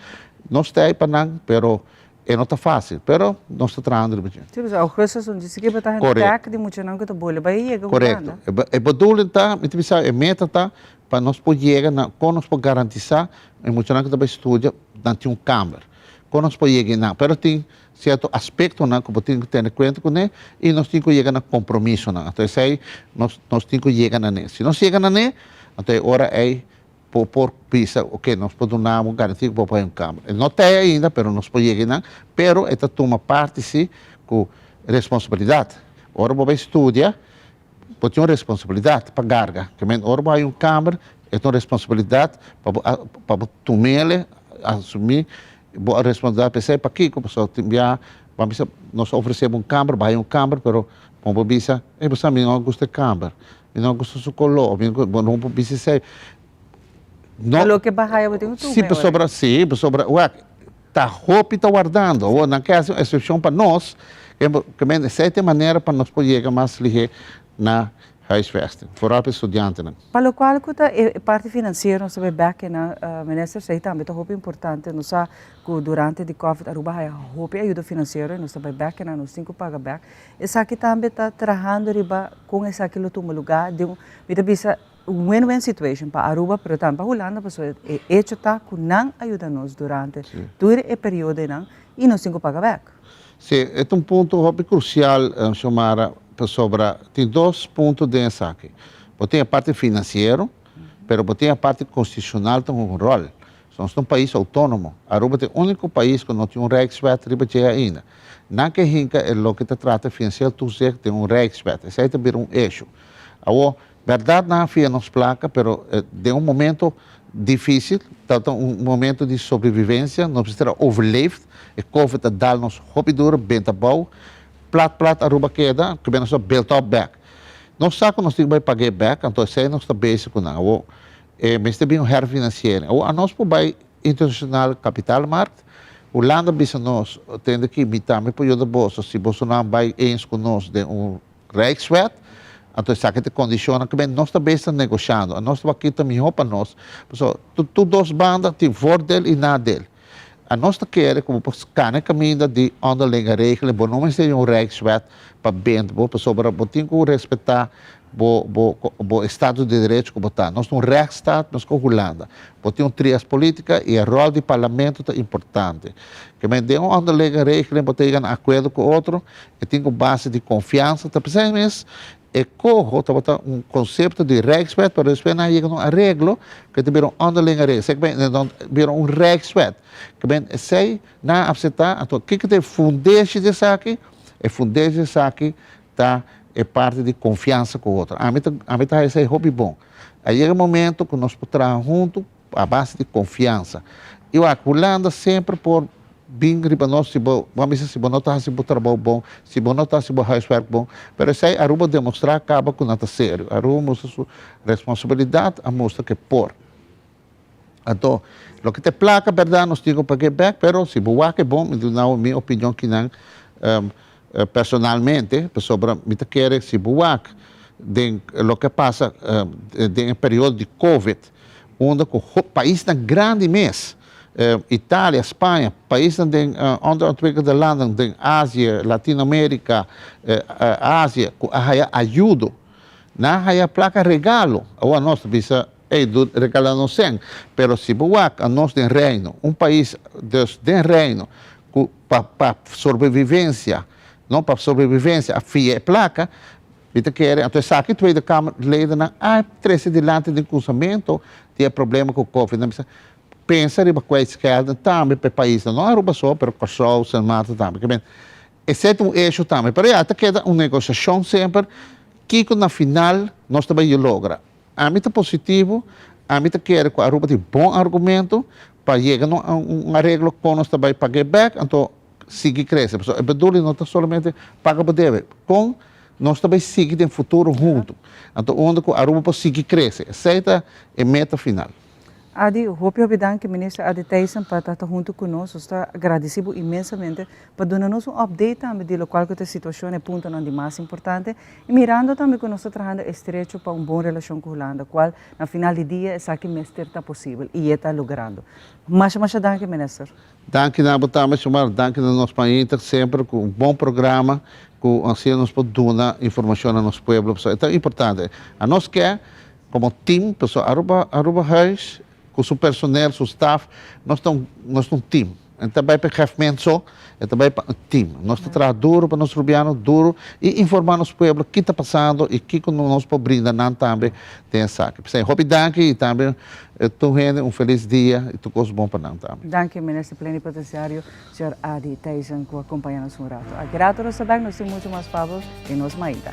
nos ta ei pa nan, pero E no ta fácil, pero nos ta trahando riba dje. Sí, pasobra augustus un disi ke bo ta hende bek di muchanan ku ta bole bai yega Hulanda. Korekto. E bedoeling ta, mi ta bisa e meta ta pa nos por yega na kon nos por garantisá e muchanan ku ta bai studia nan tin un kamer. Kon nos por yega einan. Pero tin sierto aspektonan ku bo tin ku tene kuenta kuné i nos tin ku yega na kompromisonan. Anto esei nos nos tin ku yega na ne. Si nos yega na ne, anto e ora ei Bo por bisa, ok, nos por duna bo garantia ku bo por haña un kamer. E no ta ei ainda, pero nos por yega einan. Pero e ta tuma parti si ku responsabilidat. Ora bo bai studia, bo tin un responsabilidat pa garga. Ke men ora bo haña un kamer, e ta un responsabilidat pa bo pa bo tum'el, asumí bo responsabilidat. P'esei pakiko? Pasobra tin bia bo a bisa nos a ofresé bo un kamer, bo haña un kamer, pero bo por bisa, ey bo sa mi no a gusta e kamer. Mi no gusta su color, mi bo no por bisa esey. No. Loke bo haya bo tin ku tuma. Si, pasobra, si, pasobra, wak, ta hopi ta wardando. Awor nan ke hasi un excepcion pa nos, ke men esey ta e manera pa nos por yega mas lihe na huisvesting, vooral pa e studiantenan. Pa lokual ku ta e parti finansiero nos ta bai bek na minister, esey tambe ta hopi importante. Nos sa ku durante di covid Aruba haya hopi ayuda finansiero i nos ta bai bek na nos tin ku paga bek. Esaki tambe ta trahando riba con esaki lo tuma lugar den un, mi ta bisa win-win situation pa Aruba pero tambe pa Hulanda pasobra e hecho ta cu nan a yuda nos durante tur e periodonan y nos tin cu paga bek. Si, e ta un punto hopi crucial, Xiomara, pasobra tin dos punto den esaki. Bo tin e parti financiero, pero bo tin e parti constitucional ta hunga un rol. Nos ta un pais outónomo. Aruba ta e úniko pais ku no tin un Rijkswet riba dje ainda. Nan ke hinka e loke ta trata financieel toezicht den un Rijkswet. Esei ta bira un issue. Awor, bèrdat nan a fia nos plaka, pero den un momento difísil, tabata un momento di sobrevivensia, nos mester a overleefd, e covid a dal nos hopi duro, benta abou, plat plat Aruba keda, ku nos a build up bèk. Nos sa ku nos tin ku bai pag'é bèk, anto esei nos ta bezig ku nan. Awor, E mester bin un herfinanciering. Awor anos por bay internacional kapitaalmarkt, Hulanda bisa nos, tende ki mi tambe por yuda boso si bosonan bay eens cu nos den un rijkswet, anto esaki ta e condicionnan cu nos ta bes ta negoshando, anos ta wak ki ta miho pa nos, pasobra tur dos banda tin voordeel y nadeel. Anos ta kere cu bo por cana e caminda di onderlinge regeling, bo no mester di un rijkswet pa bende bo, pasobra bo tin cu respeta bo bo bo estado di derecho cu bo ta. Nos ta un rechtsstaat mes cu Hulanda. Bo tin un trias politica y e rol di parlamento ta importante. Ke men den un onderlinge regeling bo ta yega na acuerdo cu otro, e tin cu base di confiansa, ta pesey mes E coho tabata un concepto di Rijkswet, pero despues nan a yega na un areglo cu ta bira un onderlinge regeling. Esei cu ben, dan bira un Rijkswet. Cu ben esei nan a acepta, anto kico ta e fundeshi di esaki? E fundeshi di esaki ta e parti di confiansa cu otro. Ami ta, ami ta haci esei hopi bon. A yega e momento cu nos por traha hunto A base di konfiansa. I wak, Hulanda semper por bin riba nos si bo, bo a bisa si bo no ta hasi bo trabou bon, si bo no ta hasi bo huiswerk bon. Pero esei Aruba demostrá kaba ku nan ta serio. Aruba mustra su responsabilidat, a mustra ku e por. Anto, loke ta e plaka bèrdat nos tin ku pag'é bèk, pero si bo wak e bon, mi duna bo mi opinion kinan Personalmente, pasobra mi ta kere si bo wak den loke a pasa den e periodo di covid, unda ku paisnan grandi mes, Italia, Spaña, paisnan den onderontwikkelde landen den Azië, Latinoamerika, Azië, ku a haya ayudo, nan a haya plaka regalo. Awor nos ta bisa, ey, regala nos sèn, pero si bo wak anos den Reino, un pais dus den Reino ku pa pa sobrevivencia, no pa sobrevivencia a fia e placa, Mi ta kere, anto esaki Tweede Kamer ledennan a trese dilanti den kunsamentu di e problema ku Covid. Nan bisa, pensa riba kwijtschelding tambe pa e paisnan, no Aruba so, pero Kòrsou, Sint Maarten tambe. Ke men, esei ta un esho tambe. Pero ya, ta keda un negosiashon semper kiko na final nos ta bai logra. Ami ta positivo, ami ta kere ku Aruba tin bon argumento pa yega na un areglo kon nos ta bai pag'é bèk, anto sigui krese. Pasobra e bedoeling no ta solamente paga bo debe, kon nos ta bai sigui den futuro huntu. Anto unda ku Aruba por sigui krese, esei ta e meta final. Adi, hopi hopi danki Minister Adi Thijssen pa ta ta huntu ku nos. Nos ta gradisi bo inmensamente pa duna nos un update tambe di lokual ku ta e situashon, e puntonan di mas importante i mirando tambe ku nos ta trahando estrecho pa un bon relashon ku Hulanda, kual na final di dia esaki mester ta posibel i e ta logrando. Masha masha danki Minister. Danki na bo tambe Xiomara, danki na nos painter semper ku un bon programa ku asina nos por duna informashon na nos pueblo pasobra e ta importante. Anos ke Como team, pasobra Aruba, Aruba Huis cu su personeel, su staff, nos ta un, nos ta un team. E ta bay pa e gevment so, e ta bay pa un team. Nos ta traha duro pa nos rubiano, duro, y informa nos pueblo ki ta pasando y kico nos por brinda nan tambe den esaki. P'esey hopi danki y tambe tur hende un feliz dia y tur cos bon pa nan tambe. Danki Minister Plenipotenciario señor Adi Thijssen cu a compaña nos un rato. Aki rato nos ta bek, nos tin mucho mas pa bo den nos mainta.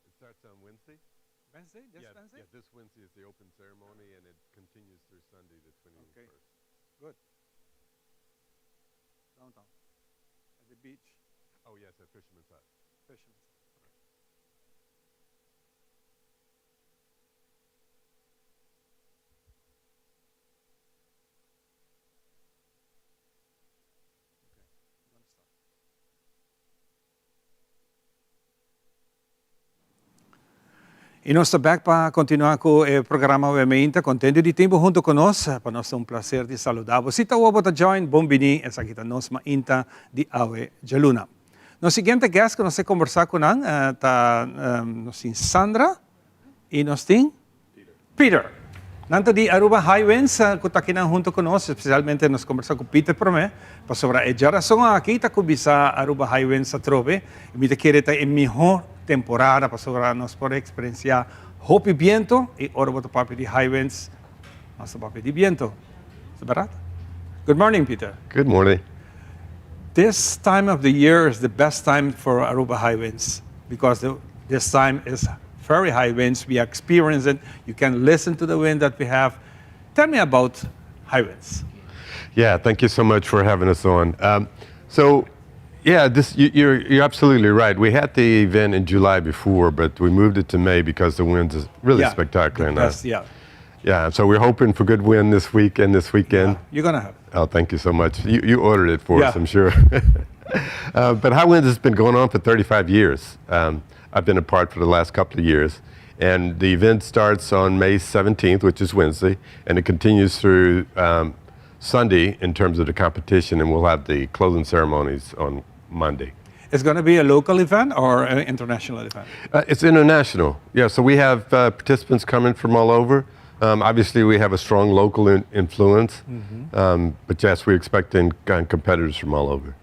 It starts on Wednesday. Wednesday? This yeah, Wednesday? Yeah, this Wednesday is the open ceremony and it continues through Sunday the 21st. Okay. Good. Downtown. At the beach. Oh, yes, at Fisherman's Hut. Fisherman's Hut. Y nos ta back pa continua cu e programa Obviamente. Contento di tin bo hunto cu nos. Pa nos ta un placer di saluda bo. Si ta bo ta join, bon bini. Esaki ta nos mainta di awe djaluna. Nos siguiente guest cu nos ta conversa cu nan ta nos tin Sandra y nos tin Peter. Nan ta di Aruba High Winds cu ta akinan hunto cu nos, especialmente nos conversa cu Peter prome, pasobra e djarason aki ta cuminsa Aruba High Winds atrobe y mi ta kere ta e miho temporada pasobra nos por experiencia hopi biento y ora bo ta papia di High Winds nos ta papia di biento. Is berdad? Good morning Peter. Good morning. This time of the year is the best time for Aruba High Winds because the, this time is very high winds. We experience it. You can listen to the wind that we have. Tell me about high winds. Yeah, thank you so much for having us on. Um, so, yeah, this you, you're, you're absolutely right. We had the event in July before, but we moved it to May because the winds is really Yeah, spectacular. The now. best, yeah. Yeah, so we're hoping for good wind this week and this weekend. Yeah, you're gonna have it. Oh, thank you so much. You ordered it for us, I'm sure. But Highwinds has been going on for 35 years. I've been a part for the last couple of years. And the event starts on May 17th, which is Wednesday, and it continues through Sunday in terms of the competition, and we'll have the closing ceremonies on Monday. It's going to be a local event or an international event? It's international. Yeah, so we have participants coming from all over. Obviously, we have a strong local influence, but yes, we're expecting competitors from all over.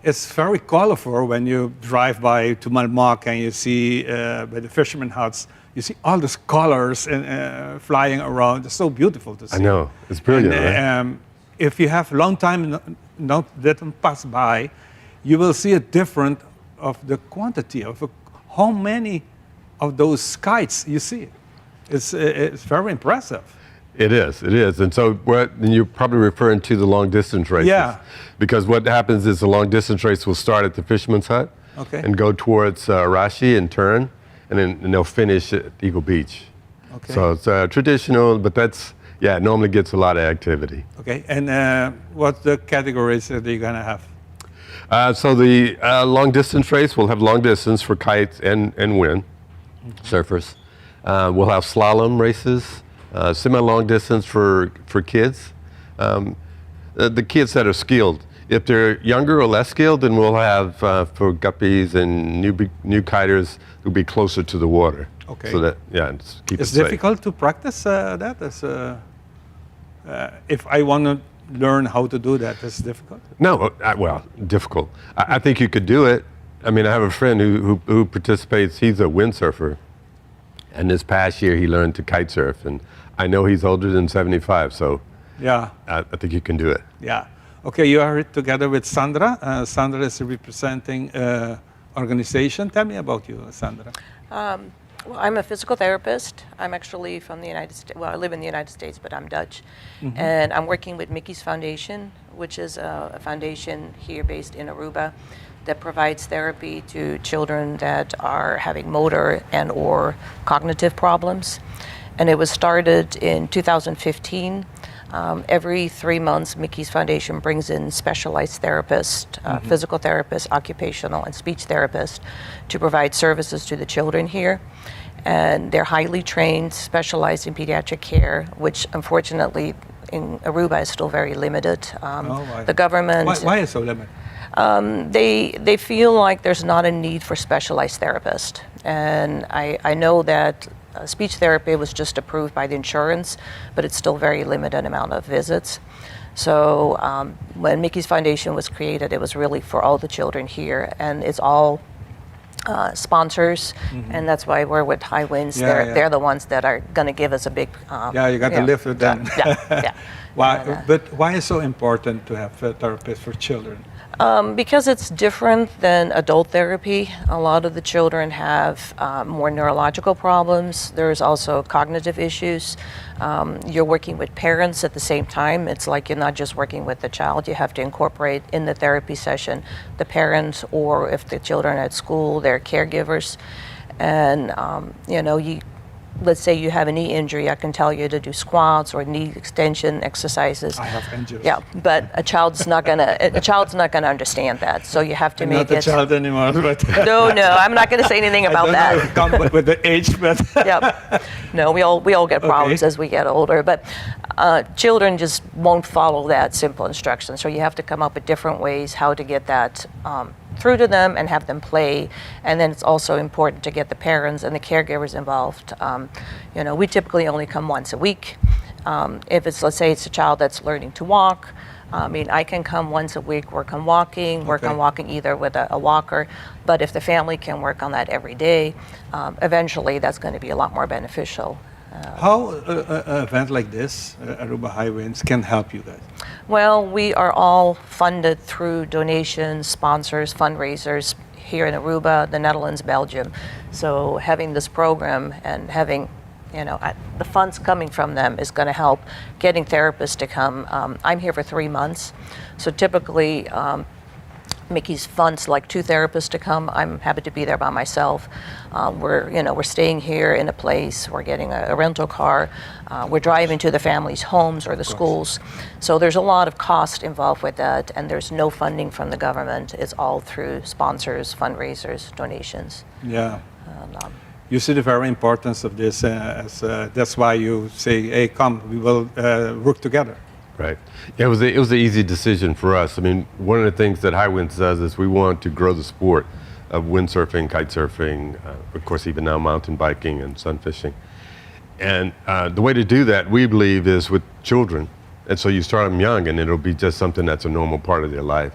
It's very colorful when you drive by to Malmok and you see by the fisherman huts, you see all these colors and flying around. It's so beautiful to see. I know, it's brilliant, And, right? If you have long time not let them pass by, you will see a difference of the quantity of how many of those kites you see. It's very impressive. It is, it is. And so and you're probably referring to the long distance races. Yeah. Because what happens is the long distance race will start at the Fisherman's Hut and go towards Arashi and turn, and then they'll finish at Eagle Beach. So it's traditional, but that's, yeah, it normally gets a lot of activity. Okay, and what the categories are you going to have? So the long distance race will have long distance for kites and wind surfers. We'll have slalom races, semi-long distance for kids. The kids that are skilled. If they're younger or less skilled, then we'll have for guppies and new kiters who'll be closer to the water. So that, yeah, just keep It's it safe. Difficult to practice that? If I want to learn how to do that, it's difficult? No, well, difficult. I think you could do it. I mean, I have a friend who participates. He's a windsurfer. And this past year, he learned to kite surf. And I know he's older than 75, so I think you can do it. Yeah. Okay, you are together with Sandra. Sandra is representing organization. Tell me about you, Sandra. Well, I'm a physical therapist. I'm actually from the United States. Well, I live in the United States, but I'm Dutch. And I'm working with Mickey's Foundation, which is a foundation here based in Aruba that provides therapy to children that are having motor and or cognitive problems. And it was started in 2015. Every 3 months, Mickey's Foundation brings in specialized therapists, physical therapists, occupational, and speech therapists to provide services to the children here. And they're highly trained, specialized in pediatric care, which unfortunately in Aruba is still very limited. Oh, why? The government Why is so limited? They feel like there's not a need for specialized therapists. And I know that speech therapy was just approved by the insurance, but it's still very limited amount of visits. So when Mickey's Foundation was created, it was really for all the children here, and it's all sponsors, and that's why we're with High Winds. They're they're the ones that are going to give us a big. Yeah, you got to live with them. Why, but why is so important to have a therapist for children? Because it's different than adult therapy. A lot of the children have more neurological problems. There's also cognitive issues. You're working with parents at the same time. It's like you're not just working with the child. You have to incorporate in the therapy session the parents, or if the children are at school, their caregivers. And you let's say you have a knee injury, I can tell you to do squats or knee extension exercises. I have injuries. Yeah, but a child's not gonna understand that. So you have to I'm make not a it. child anymore, but No, I'm not gonna say anything I about don't that. know if come with the age, but Yep. No, we all get problems as we get older, but children just won't follow that simple instruction. So you have to come up with different ways how to get that through to them and have them play. And then it's also important to get the parents and the caregivers involved. We typically only come once a week. If it's, let's say it's a child that's learning to walk, I mean, I can come once a week, work on walking, work on walking either with a walker, but if the family can work on that every day, eventually that's going to be a lot more beneficial. How an event like this, Aruba High Winds, can help you guys? Well, we are all funded through donations, sponsors, fundraisers here in Aruba, the Netherlands, Belgium. So having this program and having the funds coming from them is going to help getting therapists to come. I'm here for 3 months, so typically Mickey's funds like two therapists to come. I'm happy to be there by myself. We're you know we're staying here in a place. We're getting a, a rental car. We're driving to the families' homes or the schools. So there's a lot of cost involved with that, and there's no funding from the government. It's all through sponsors, fundraisers, donations. And, You see the very importance of this. As, that's why you say, "Hey, come, we will work together." Right. Yeah, it was an easy decision for us. I mean, one of the things that Highwinds does is we want to grow the sport of windsurfing, kite surfing, of course, even now mountain biking and sunfishing. And the way to do that, we believe, is with children. And so you start them young, and it'll be just something that's a normal part of their life.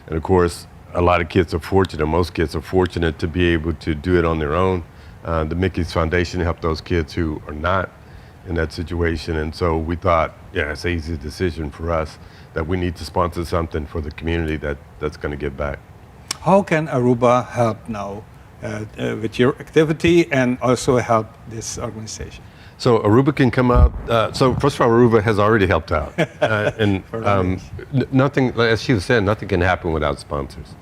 And of course, a lot of kids are fortunate, most kids are fortunate to be able to do it on their own. The Mickey's Foundation helped those kids who are not in that situation. And so we thought, yeah, it's an easy decision for us that we need to sponsor something for the community that's going to give back. How can Aruba help now with your activity and also help this organization? So Aruba can come out. So first of all, Aruba has already helped out, and nothing, as she was saying, nothing can happen without sponsors,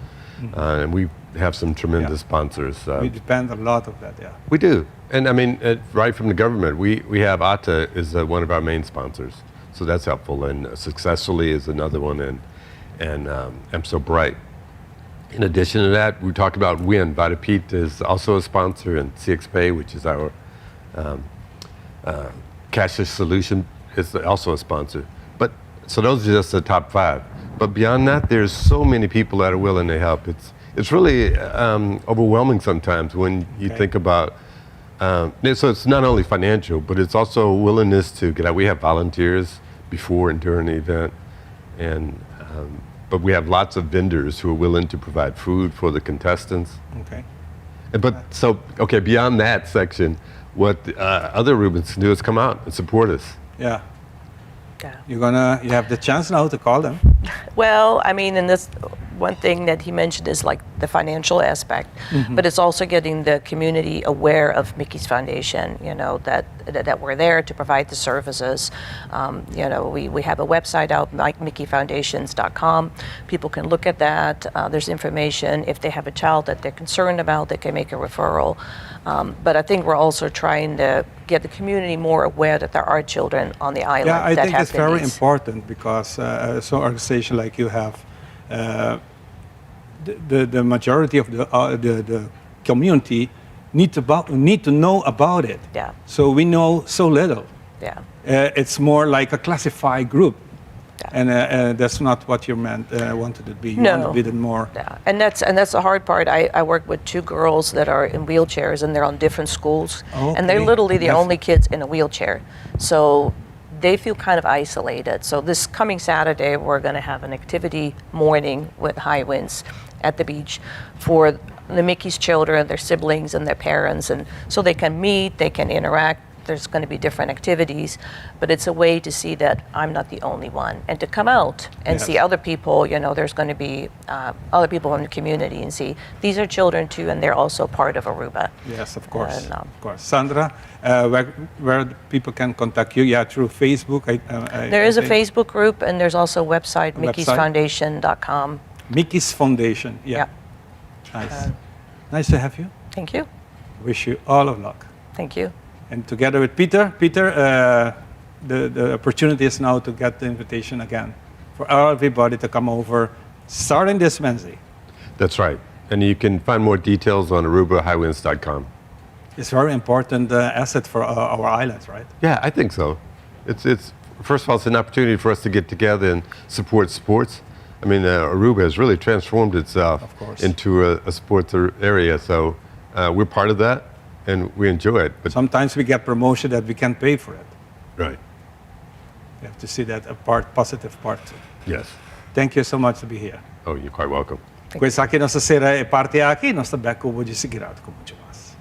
and we have some tremendous sponsors. We depend a lot of that, yeah. We do, and I mean, right from the government, we have ATA is one of our main sponsors, so that's helpful, and Successfully is another one, and I'm So Bright. In addition to that, we talk about Wind. Vitapete is also a sponsor, and CXPay, which is our cashless solution, is also a sponsor. But so those are just the top five. But beyond that, there's so many people that are willing to help. It's really overwhelming sometimes when you think about. So it's not only financial, but it's also willingness to get out. We have volunteers before and during the event, and but we have lots of vendors who are willing to provide food for the contestants. But so okay, beyond that section, what other Arubans can do is come out and support us. You have the chance now to call them. Well, I mean, and this one thing that he mentioned is like the financial aspect, but it's also getting the community aware of Mickey's Foundation. That we're there to provide the services. We have a website out, mickeyfoundations.com. People can look at that. There's information. If they have a child that they're concerned about, they can make a referral. But I think we're also trying to get the community more aware that there are children on the island Yeah, I that think have it's the very needs. Important because so organization like you have, the majority of the community need to know about it. So we know so little. It's more like a classified group. And that's not what you wanted to be. You No. want to be the more. Yeah, and that's the hard part. I work with two girls that are in wheelchairs and they're on different schools, and they're literally the only kids in a wheelchair. So they feel kind of isolated. So this coming Saturday, we're going to have an activity morning with high winds at the beach for the Mickey's children, their siblings, and their parents, and so they can meet, they can interact. There's going to be different activities, but it's a way to see that I'm not the only one, and to come out and see other people. There's going to be other people in the community and see these are children too, and they're also part of Aruba. Yes, of course. And, Of course. Sandra, where people can contact you? Yeah, through Facebook. There I is a think. Facebook group, and there's also a website, Website? mickey'sfoundation.com. Mickey's Foundation. Yeah. Nice. Nice to have you. Thank you. Wish you all of luck. Thank you. And together with Peter, Peter, the opportunity is now to get the invitation again for everybody to come over starting this Wednesday. That's right. And you can find more details on arubahighwinds.com. It's very important asset for our islands, right? Yeah, I think so. It's first of all, it's an opportunity for us to get together and support sports. I mean, Aruba has really transformed itself Of course. Into a sports area. So we're part of that, and we enjoy it. But Sometimes we get promotion that we can't pay for it. You have to see that a part, positive part too. Thank you so much to be here. Oh, you're quite welcome. Cu esaki nos ta sera e parti aki, nos ta back cu sigui cu mucho mas.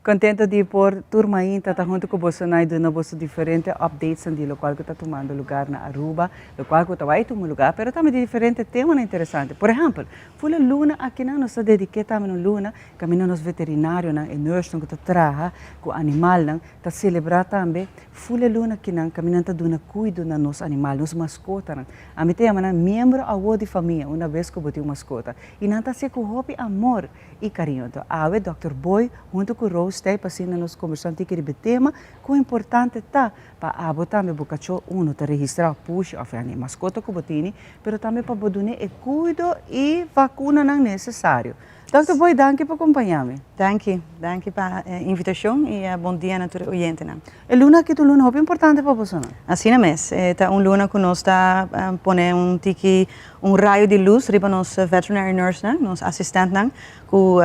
Contento di por tur mainta ta hunto cu bosonan y duna boso diferente updatesnan di locual cu ta tumando lugar na Aruba, locual cu ta bay tuma lugar, pero tambe di diferente temanan interesante. Por ehempel, fula luna akinan nos ta dedique tambe un luna caminda nos veterinarionan e nursenan cu ta traha cu animalnan ta celebra tambe fula luna akinan caminda nan ta duna cuido na nos animal, nos mascotanan. Ami ta yama nan miembro awo di famia una bes cu bo tin un mascota y nan ta hacié cu hopi amor. y cariño. Anto awe Dòkter Boy hunto cu Rose ta pa asina nos conversa un tiki riba e tema con importante ta pa abo tambe bo cacho uno ta registra of pushi of e mascota cu bo tini pero tambe pa bo dune e cuido y vacunanan necesario. Dòkter Boy danki pa compaña mi. Danki, danki pa e invitacion y bon dia na tur e oyentenan. E luna aki ta un luna hopi importante pa bosonan. Asina mes, e ta un luna cu nos ta pone un tiki un rayo di lus riba nos veterinary nursenan, nos asistentnan, cu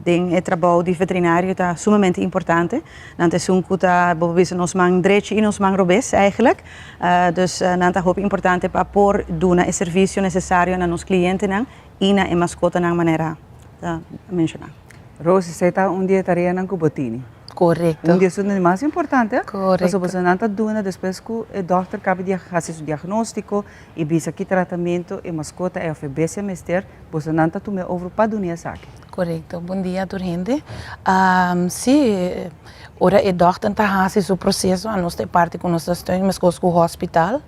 den e trabou di veterinario ta sumamente importante. Nan ta esun cu ta, bo por bisa, nos man drechi y nos man robes eigenlijk. Dus nan ta hopi importante pa por duna e servicio necesario na nos clientenan y na e mascotanan manera ta menciona. Rose, esei ta un di e tareanan ku bo tini. Korekto. Un di esun di mas importante. Korekto. Pasobra boso nan ta duna despues ku e dòkter kaba di hasi su diagnóstiko i bisa ki tratamentu e maskota ei òf e bestia mester, boso nan ta tuma e over pa duna esaki. Korekto. Bon dia tur hende. Si, ora e dòkter ta hasi su proseso, anos ta e parti ku nos ta steun meskos ku hòspital.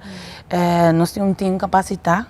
Nos tin un tim kapasitá.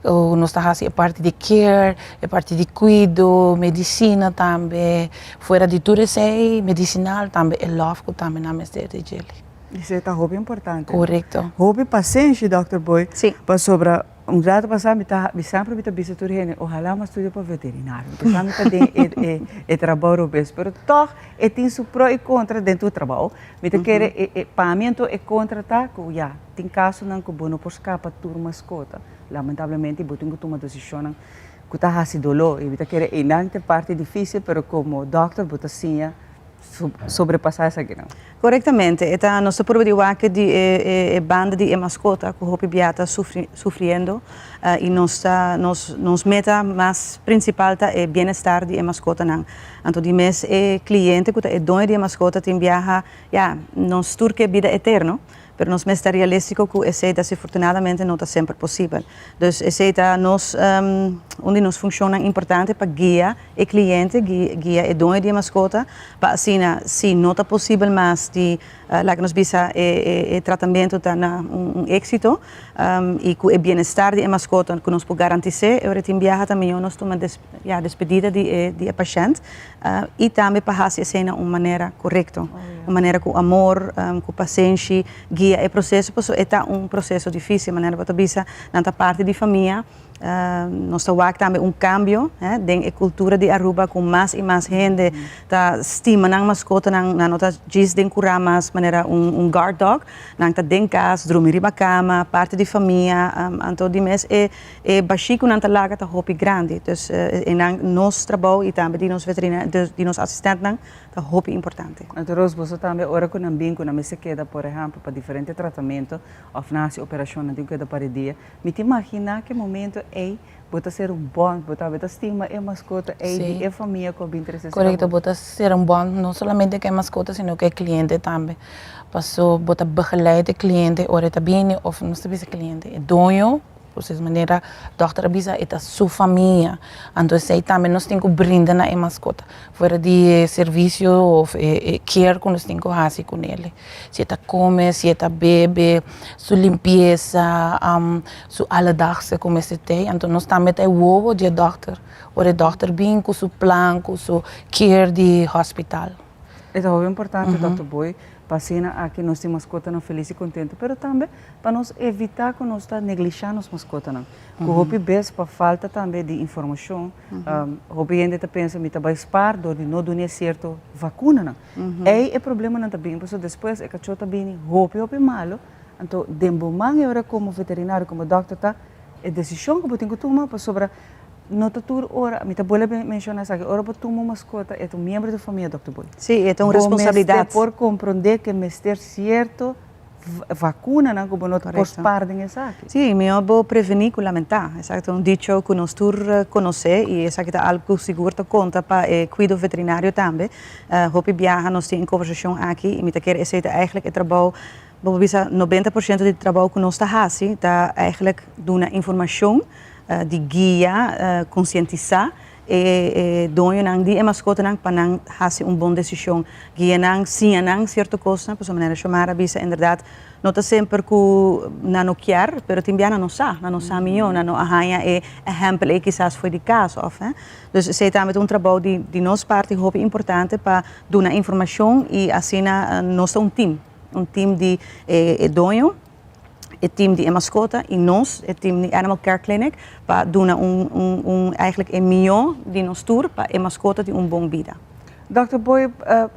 Nos ta hasi e parti di care, e parti di kuido, medisina tambe. Fuera di tur esei, medisinal tambe e lòf ku tambe nan mester di djeli. Esei ta hopi importante. Korekto. Hopi pasenshi, dòkter Boy. Si. Pasobra un rato pasá mi ta, mi semper mi ta bisa tur hende, ohalá mi a studia pa veterinario. Mi pensa mi ta den e e trabou robes, pero tòg e tin su pro i kontra den tur trabou. Mi ta kere e e pa mi anto e kontra ta ku ya. Tin kasonan ku bo no por skapa tur maskota. Lamentablemente bo tin ku tuma desishonnan ku ta hasi doló i bo ta kere einan ta e parti difísil pero komo dòkter bo ta siña sobrepasá esakinan. Korektamente. E ta nos ta prueba di wak di e e banda di e maskota ku hopi bia ta sufri sufriendo i nos ta nos nos meta mas prinsipal ta e bienestar di e maskotanan. Anto di mes e kliente ku ta e doño di e maskota tin biaha ya nos tur ke bida eterno Pero nos mester ta realístiko ku esei desafortunadamente no ta semper posibel. Dus esei ta nos un di nos funshonnan importante pa guia e kliente, guia e doño di e maskota pa asina si no ta posibel mas di laga nos bisa e e tratamentu ta na un éksito i ku e bienestar di e maskota ku nos por garantis'é e ora e tin biaha ta mihó nos tuma ya despedida di e di e pashènt i tambe pa hasi esei na un manera korekto, un manera ku amor, ku pasenshi guia e proseso pasobra e ta un proseso difísil manera bo ta bisa nan ta parti di famia, nos ta wak tambe un kambio den e kultura di Aruba ku mas i mas hende ta stima nan maskotanan, nan no ta djis den kurá mas manera un guard dog, nan ta den kas drumi riba kama, parti di famia, anto di mes e E bashí ku nan ta laga ta hopi grandi, dus e nan nos trabou i tambe di nos veterinario, di nos asistentnan ta hopi importante. Anto Roos, boso tambe ora ku nan bin ku nan mester keda por ehèmpel pa diferente tratamentu òf nan hasi operashon nan tin ku keda par e dia, mi ta imaginá ku e momento ei bo ta ser un bònt, bo tambe ta stima e maskota ei di e famia ku a bin trese esei. Korekto, bo ta ser un bònt no solamente ku e maskota sino ku e kliente tambe, paso bo ta begeleid e kliente ora e ta bini òf nos ta bisa kliente e doño. Pues manera dòkter a bisa e ta su famia, anto esei tambe nos tin ku brinda na e maskota, fuera di e servisio òf e care ku nos tin ku hasi kuné. Si e ta kome, si e ta bebe, su limpiesa, su alledaagse ku mester tei, anto nos tambe ta e wowo di e dòkter, ora e dòkter bin ku su plan, ku su care di hospital. E ta hopi importante dòkter Boy Pa asina aki nos tin maskotanan felis i kontentu, pero tambe pa nos evitá ku nos ta neglishá nos maskotanan. Ku hopi bes pa falta tambe di informashon, hopi hende ta pensa mi ta bai spar dor di no duna e sierto vakunanan. Ei e problemanan ta bin pasobra despues e kachó ta bini hopi hopi malu, anto den bo man e ora komo veterinario, komo dòkter ta e desishon ku bo tin ku tuma pasobra no ta tur ora, mi ta bolbe menciona esaki, ora bo tuma un mascota e ta un miembro di famia Dòkter Boy. Sí, e ta un responsabilidad. Bo mester por comprende cu mester cierto Vacunanan cu bo no por spaar den esaki. Sí, mihor bo preveni cu lamenta. Esaki ta un dicho cu nos tur conoce y esaki ta algo cu sigur ta conta pa e cuido veterinario tambe. Hopi biaha nos tin e conversacion aki y mi ta kere esey ta eigenlijk e trabou, bo por bisa 90% di trabou cu nos ta haci ta eigenlijk duna informacion di guia, concientisa e doñonan di e mascotanan pa nan haci un bon decision. Guia nan, siña nan cierto cosnan, pasobra manera Xiomara a bisa, inderdaad no ta semper cu nan no kier, pero tin bia nan no sa, nan no sa miyo, nan no a haña e ehempel ey kisas fo'i di cas of he. Dus esey tambe ta un trabou di di nos parti hopi importante pa duna informacion y asina nos ta un team, un team di e doño, e team di e mascota y nos, e team di Animal Care Clinic, pa duna un, un, un eigenlijk e miyo di nos tur pa e mascota tin un bon bida. Dòkter Boy,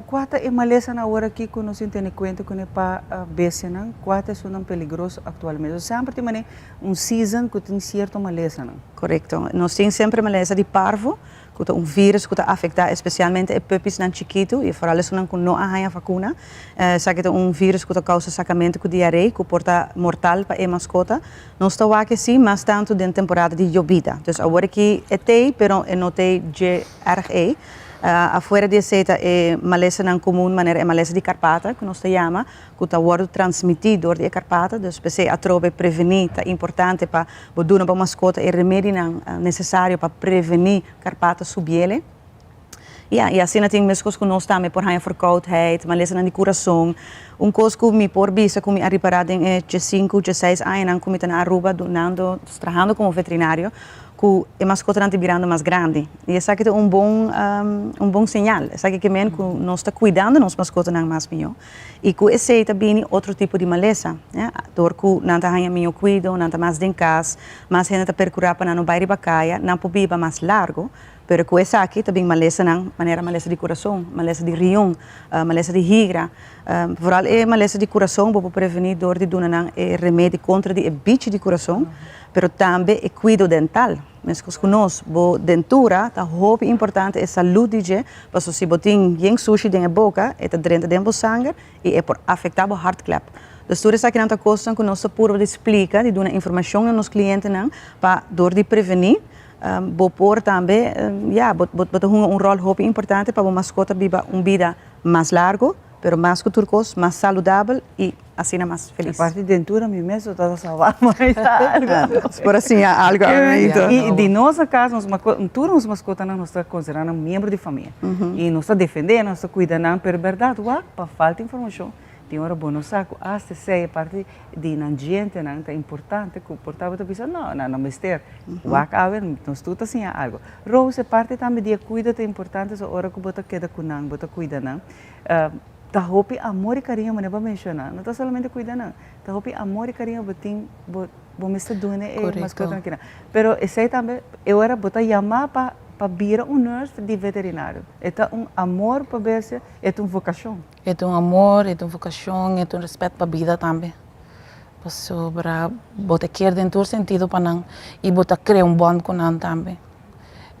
kua ta e malesanan awor aki ku nos tin tene kuenta kuné pa bestianan? Kua ta esunnan peligroso aktualmente? Semper tin manera un season ku tin sierto malesanan. Korekto. Nos tin semper malesa di parvo, ku ta un virus ku ta afektá espesialmente e puppiesnan chikitu i foral esunnan ku no a haña vakuna. Esaki ta un virus ku ta kousa sakamentu ku diaré ku por ta mortal pa e maskota. Nos ta wak esei mas tantu den temporada di yobida. Dus awor aki e t'ei pero e no t'ei dje erg ei. Afuera di esei ta e malesanan komun manera e malesa di karpata ku nos ta yama ku ta wòrdu transmití dor di e karpata. Dus p'esei atrobe prevení ta importante pa bo duna bo maskota e remedinan nesesario pa prevení karpata subiele. Ya, i asina tin meskos ku nos tambe por haña verkoudheid, malesanan di kurason. Un kos ku mi por bisa ku mi a ripará den e diesinku, dieseis añanan ku mi ta na Aruba dunando, trahando komo veterinario, ku e maskotanan ta birando mas grandi. I esaki ta un bon, un bon señal. Esaki ke men ku nos ta kuidando nos maskotanan mas mihó. I ku esei ta bini otro tipo di malesa, ya. Dor ku nan ta haña mihó kuido, nan ta mas den kas, mas hende ta perkurá pa nan no bai riba kaya, nan por biba mas largu. Pero ku esaki ta bin malesanan manera malesa di kurason, malesa di rion, malesa di higra. Vooral e malesa di kurason bo por prevení dor di duna nan e remedi kontra di e bichi di kurason, pero tambe e kuido dental. Meskos ku nos, bo dentura ta hopi importante e salud di dje, pasobra si bo tin yen sushi den e boka e ta drenta den bo sanger i e por afektá bo hartklep. Dus tur esakinan ta kosnan ku nos ta purba di splika, di duna informashon na nos klientenan pa dor di prevení Bo por tambe, ya, bo bo ta hunga un ròl hopi importante pa bo maskota biba un bida mas largu, pero mas ku tur kos, mas saludabel i asina mas felis. E parti dentura mi mes lo ta salbá mas algu. Nos por a siña algu awe. I di nos a kas, nos tur nos maskotanan nos ta konsiderá nan miembro di famia. I nos ta defendé nan, nos ta kuida nan, pero bèrdat wak pa falta informashon Tin ora bo no sa ku asta esei e parti di nan djentenan ta importante ku por ta bo ta bisa no, nan no mester. Wak awe nos tur ta siña algu. Rose, e parti tambe di e kuido ta importante so ora ku bo ta keda ku nan, bo ta kuida nan. Ta hopi amor i kariño manera bo a menshoná, no ta solamente kuida nan, ta hopi amor i kariño bo tin bo bo mester duna e maskotanan kinan. Pero esei tambe e ora bo ta yamá pa pa bira un nurse di veterinario. E ta un amor pa bestia, e ta un vokashon. E ta un amor, e ta un vokashon, e ta un rèspèt pa bida tambe. Pasobra bo ta kier den tur sentido pa nan i bo ta krea un bònt ku nan tambe.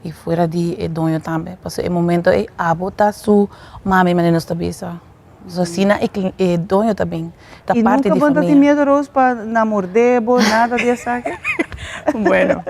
I fuera di e doño tambe. Pasobra e momento ei abo ta su mami manera nos ta bisa. So asina e doño ta bin, ta parti di famia. I nunka bo no ta tin miedu Rose pa nan mordé bo, nada di esaki? Bueno,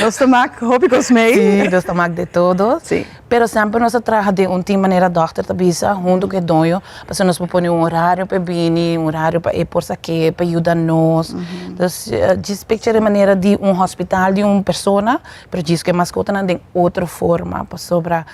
nos ta mak hopi kos mei. Sí, nos ta mak de todo. Sí. Pero semper nos a traha den un team manera dòkter ta bisa huntu ku e doño pasobra nos por pone un orario pa e bini, un orario pa e por sak'é, pa yuda nos. Dus djis picture e manera di un hospital di un persona, pero djis ku e maskotanan den otro forma pasobra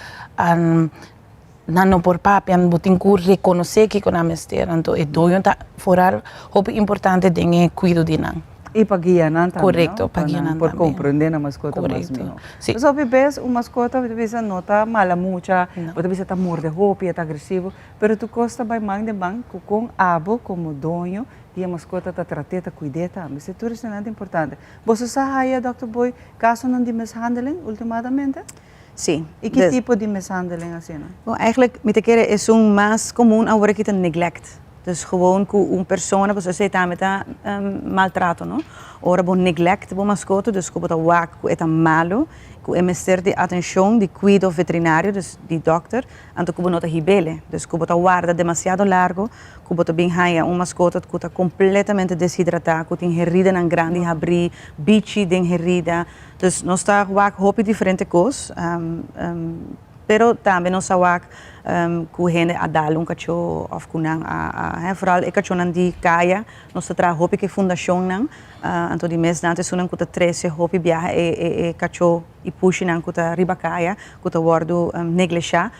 nan no por papia, bo tin ku rekonosé kiko nan mester. Anto e doño ta foral hopi importante den e kuido di nan. I pa guia nan tambe, no? Korekto, pa guia nan por tambe. komprendé nan maskota mas Korekto, mihó. si. Pasobra hopi bes un maskota bo ta bisa no ta mala mucha, bo ta bisa ta morde hopi, e ta agresivo, pero tur kos ta bai man den man ku kon abo komo doño di e maskota ta trat'é, ta kuid'é tambe. Si tur esnan ta importante. Boso sa haya, Dòkter Boy, kasonan di mishandeling ultimadamente? Si. I ki tipo di mishandeling asina? Bon, eigenlijk mi ta kere esun mas komun awor aki ta neglect. Dus gewoon ku un persona, pasobra esei tambe ta maltrato no. Ora bo neglect bo maskota, dus ku bo ta wak ku e ta malu, ku e mester di atenshon di kuido veterinario, dus di dòkter, anto ku bo no ta hib'ele. Dus ku bo ta warda demasiado largo, ku bo ta bin haña un maskota ku ta kompletamente deshidratá, ku tin heridanan grandi habrí, bichi den herida. Dus nos ta wak hopi diferente kos. Pero tambe nos a wak ku hende a dal un kachó òf ku nan a a vooral e kachónan di kaya nos ta traha hopi ku e fundashonnan anto di mes nan ta esunnan ku ta trese hopi biaha e e e kachó i pushinan ku ta riba kaya ku ta wòrdu negleshá.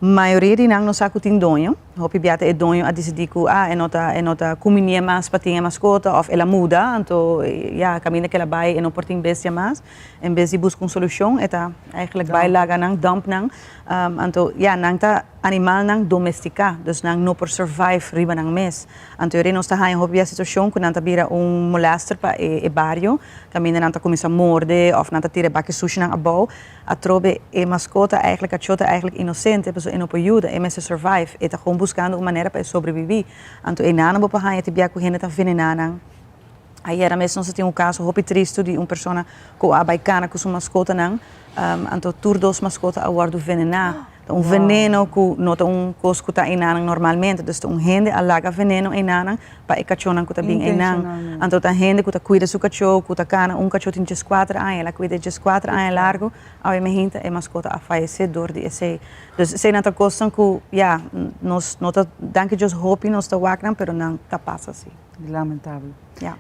Mayoria di nan no sa ku tin doño, hopi biaha ta e doño a disidí ku ah e no ta e no ta kuminié mas pa tin e maskota òf el a muda anto ya kaminda ku el a bai e no por tin bestia mas. En bes di buska un solushon e ta eigenlijk bai laga nan, dump nan. Anto ya, nan ta animalnan domestiká, dus nan no por survive riba nan mes. Anto yori nos ta haña hopi bia situashon ku nan ta bira un molester pa e bario, kaminda nan ta kuminsá morde òf nan ta tira e baki sushinan abou. Atrobe e maskota eigenlijk, kachó ta eigenlijk inosente, pasobra e no por yuda, e mester survive, e ta gewoon buskando un manera pa e sobrebibí. Anto einan bo por haña te bia ku hende ta venená nan. Ayera mes nos a tin un caso hopi tristo di un persona cu a bay cana cu su mascotanan, anto tur dos mascota a wordo venena. Ta un veneno cu no ta un cos cu ta enanan normalmente, dus ta un hende a laga veneno enanan pa e cachonan cu ta bin enan. Anto ta hende cu ta cuida su cacho, cu ta cana, un cacho tin diescuater aña, el a cuida diescuater aña largo, awe mehinta e mascota a fayece door di esey. Dus eseynan ta cosnan cu, ya, nos no ta, danki Dios hopi nos ta wak nan, pero nan ta pasa si. Lamentabel.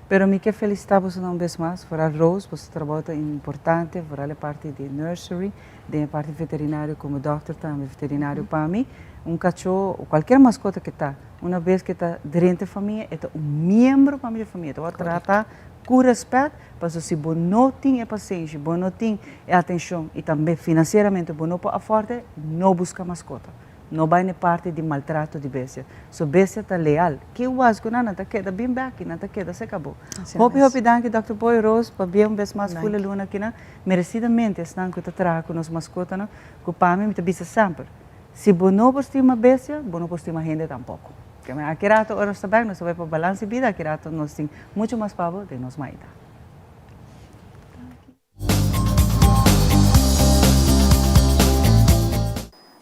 Pero mi ke felicita bosonan un bes mas, vooral Rose, boso trabou ta importante, vooral e parti di nursery, den e parti veterinario como dokter tambe, veterinario pa mi, un cacho o cualkier mascota ke ta, una bes ke ta drenta e famia, e ta un miembro pa mi di e famia, ta wòrdu trata ku respet, pasobra si bo no tin e pasenshi, bo no tin e atencion y tambe financieramente bo no por aforde, no busca mascota. No bai n'e parti di maltrato di bestia. So bestia ta leal. Ki was ku nan, nan ta keda bin bek i nan ta keda seka bo. Hopi hopi danki Dòkter Boy Roos pa bia un bes mas fula luna akinan. Meresidamente esnan ku ta traha ku nos maskotanan ku pa mi mi ta bisa semper, si bo no por stima bestia, bo no por stima hende tampoko. Aki rato ora nos ta bek nos ta bai pa Balans di Bida, aki rato nos tin muchu mas pa bo den nos maita.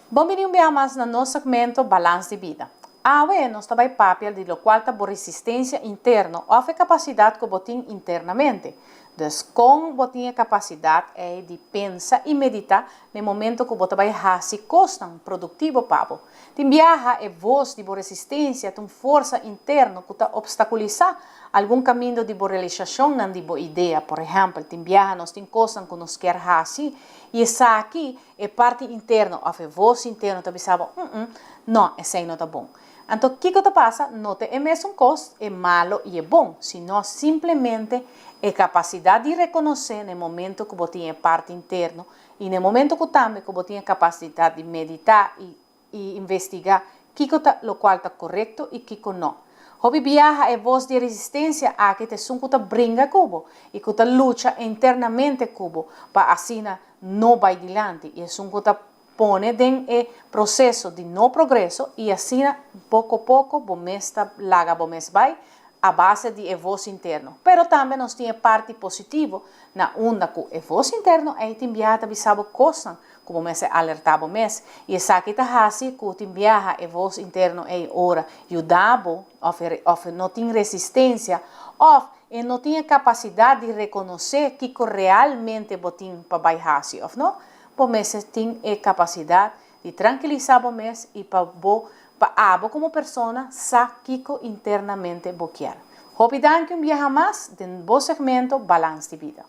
Bon bini un biaha mas na nos segmento Balans di Bida. Awe nos ta bai papia di locual ta bo resistencia interno of e capacidad cu bo tin internamente. Dus con bo tin e capacidad ey di pensa y medita na e momento cu bo ta bai haci cosnan productivo pa bo. Tin biaha e voz di bo resistencia ta un forsa interno cu ta obstaculisa algun camindo di bo realisacionnan di bo idea. Por ehempel, tin biaha nos tin cosnan cu nos kier haci y esaki e parti interno of e voz interno ta bisa bo, mm-mm, no, esey no ta bon. Anto kico ta pasa? No ta e mesun cos, e malo y e bon, sino simplemente e capacidad di reconoce na e momento cu bo tin e parti interno I na e momento ku tambe ku bo tin e kapasidat di meditá i i investigá kiko ta lokual ta korekto i kiko no. Hopi biaha e bos di e resistensia aki ta esun ku ta bringa ku bo i ku ta lucha internamente ku bo pa asina no bai dilanti i esun ku ta pone den e proseso di no progreso i asina poko poko bo mes ta laga bo mes bai a base di e vos interno. Pero tambe nos tin e parti positivo na unda ku e vos interno ei tin biaha ta bisa bo kosnan ku bo mester alertá bo mes. I esaki ta hasi ku tin biaha e vos interno ei ora yuda bo òf e òf e no tin resistensia òf e no tin e kapasidat di rekonosé kiko realmente bo tin pa bai hasi òf no. Bo mester tin e kapasidat di trankilisá bo mes i pa bo pa abo komo persona sa kiko internamente bo kier. Hopi danki un biaha mas den bo segmento Balans di Bida.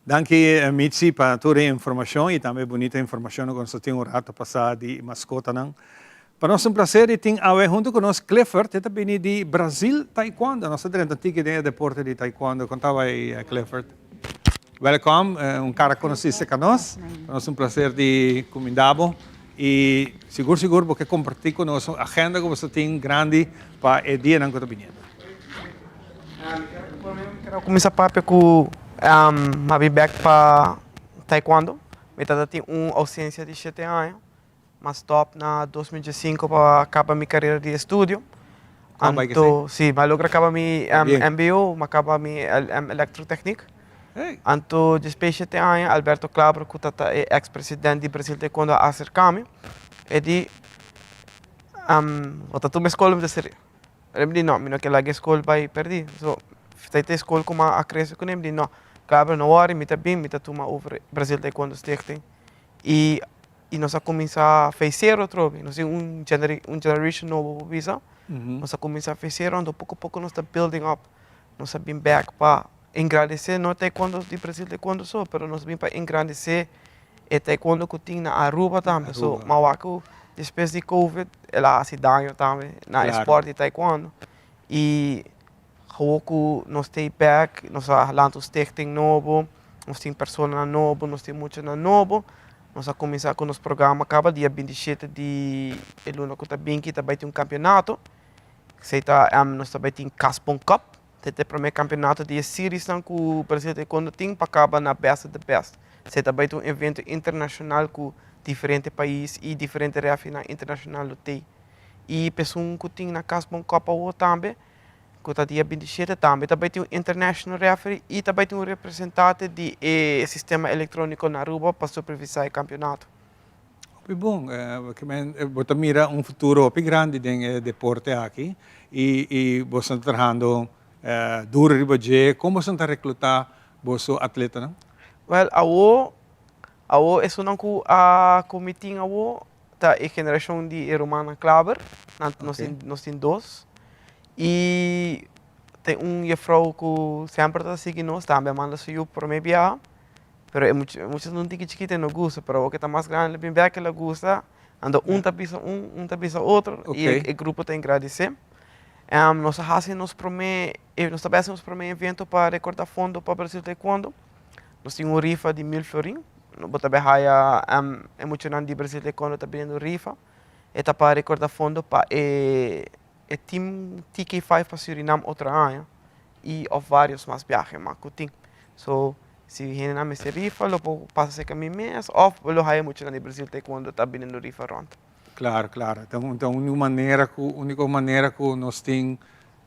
Danki Mitzi pa tur e informacion y tambe bunita informacion cu nos a tin un rato pasa di mascotanan. Pa nos un placer di tin awe hunto cu nos Clifford, e ta bini di Brazil Taekwondo. Nos ta drenta tiki den e deporte di Taekwondo. Con ta bay Clifford? Welcome, un cara conoci cerca nos. Pa nos un placer di cuminda bo y sigur sigur bo ke comparti cu nos un agenda cu bo sa tin grandi pa e dianan cu ta biniendo. Mi ker a cuminsa papia cu mi a bin bek pa Taekwondo. Mi tata tin un ausencia di shete aña. M'a stop na 2005 pa caba mi carera di estudio. Anto, si, m'a logra caba mi mbo, m'a caba mi electrotechniek. Anto despues shete aña Alberto Klaber cu ta ta e ex president di Brasil Taekwondo a acerca mi. E di, bo ta tuma e scol mi ta seri. Mi di no, mi no ke laga e skol bai pèrdí. So, ta e skol ku mi a krese kuné. Mi di no, Gabriel no wòri, mi ta bin, mi ta tuma over Brazil Taekwondo Stichting. I i nos a kuminsá fei sero atrobe. Nos tin un un generation nobo por bisa. Nos a kuminsá fei sero, anto poko poko nos ta building up. Nos a bin bèk pa engrandesé no taekwondo di Brazil Taekwondo so, pero nos a bin pa engrandesé e taekwondo ku tin na Aruba tambe. So, mi a wak ku despues di covid el a hasi daño tambe na e sport di taekwondo. I awor ku nos ta bèk, nos a lanta un stichting nobo, nos tin personanan nobo, nos tin muchanan nobo. Nos a kuminsá ku nos programa kaba dia 27 di e luna ku ta binki ta bai tin un kampionato. Esei ta nos ta bai tin Kaspon Cup. Esei ta e promé kampionato di e seriesnan ku Brasil Taekwondo tin pa kaba na Best of the Best. Esei ta bai ta un evento internashonal ku diferente pais i diferente refinan internashonal lo tei. I p'esun ku tin na Kaspon Cup awor tambe ku ta dia 27 tambe ta bai tin un international referee i ta bai tin un representante di e sistema elektróniko na Aruba pa supervisá e kampionato. Hopi bon. Bo ta mira un futuro hopi grandi den e deporte aki i i boso ta trahando duro riba dje. Kon boso ta reklutá boso atletanan? Wèl, awo awo esunnan ku a ku mi tin awo ta e generashon di e rumannan Klaber. Nan nos tin nos tin dos. I tin un jefrou ku semper ta sigui nos, tambe a manda su yu promé biaha. Pero e mucha mucha un tiki chikito e no gusta, pero awor ke ta mas grandi bin bek el a gusta, anto un ta bisa un, un ta bisa otro i e grupo ta engradesé. Nos a hasi nos promé, nos ta bai hasi nos promé evento pa rekorda fondo pa Brasil Taekwondo. Nos tin un rifa di mil florin, bo ta bai haya e muchanan di Brasil Taekwondo ta biniendo rifa, e ta pa rekorda fondo pa e e team TK5 pa Surinam otro aña i of varios mas biahe mas ku tin. So si hendenan mester rifa lo por pasa serka mi mes of lo haya muchanan di Brasil Taekwondo ta biniendo rifa rond. Claro, claro. Ta un ta un manera ku unico manera ku nos tin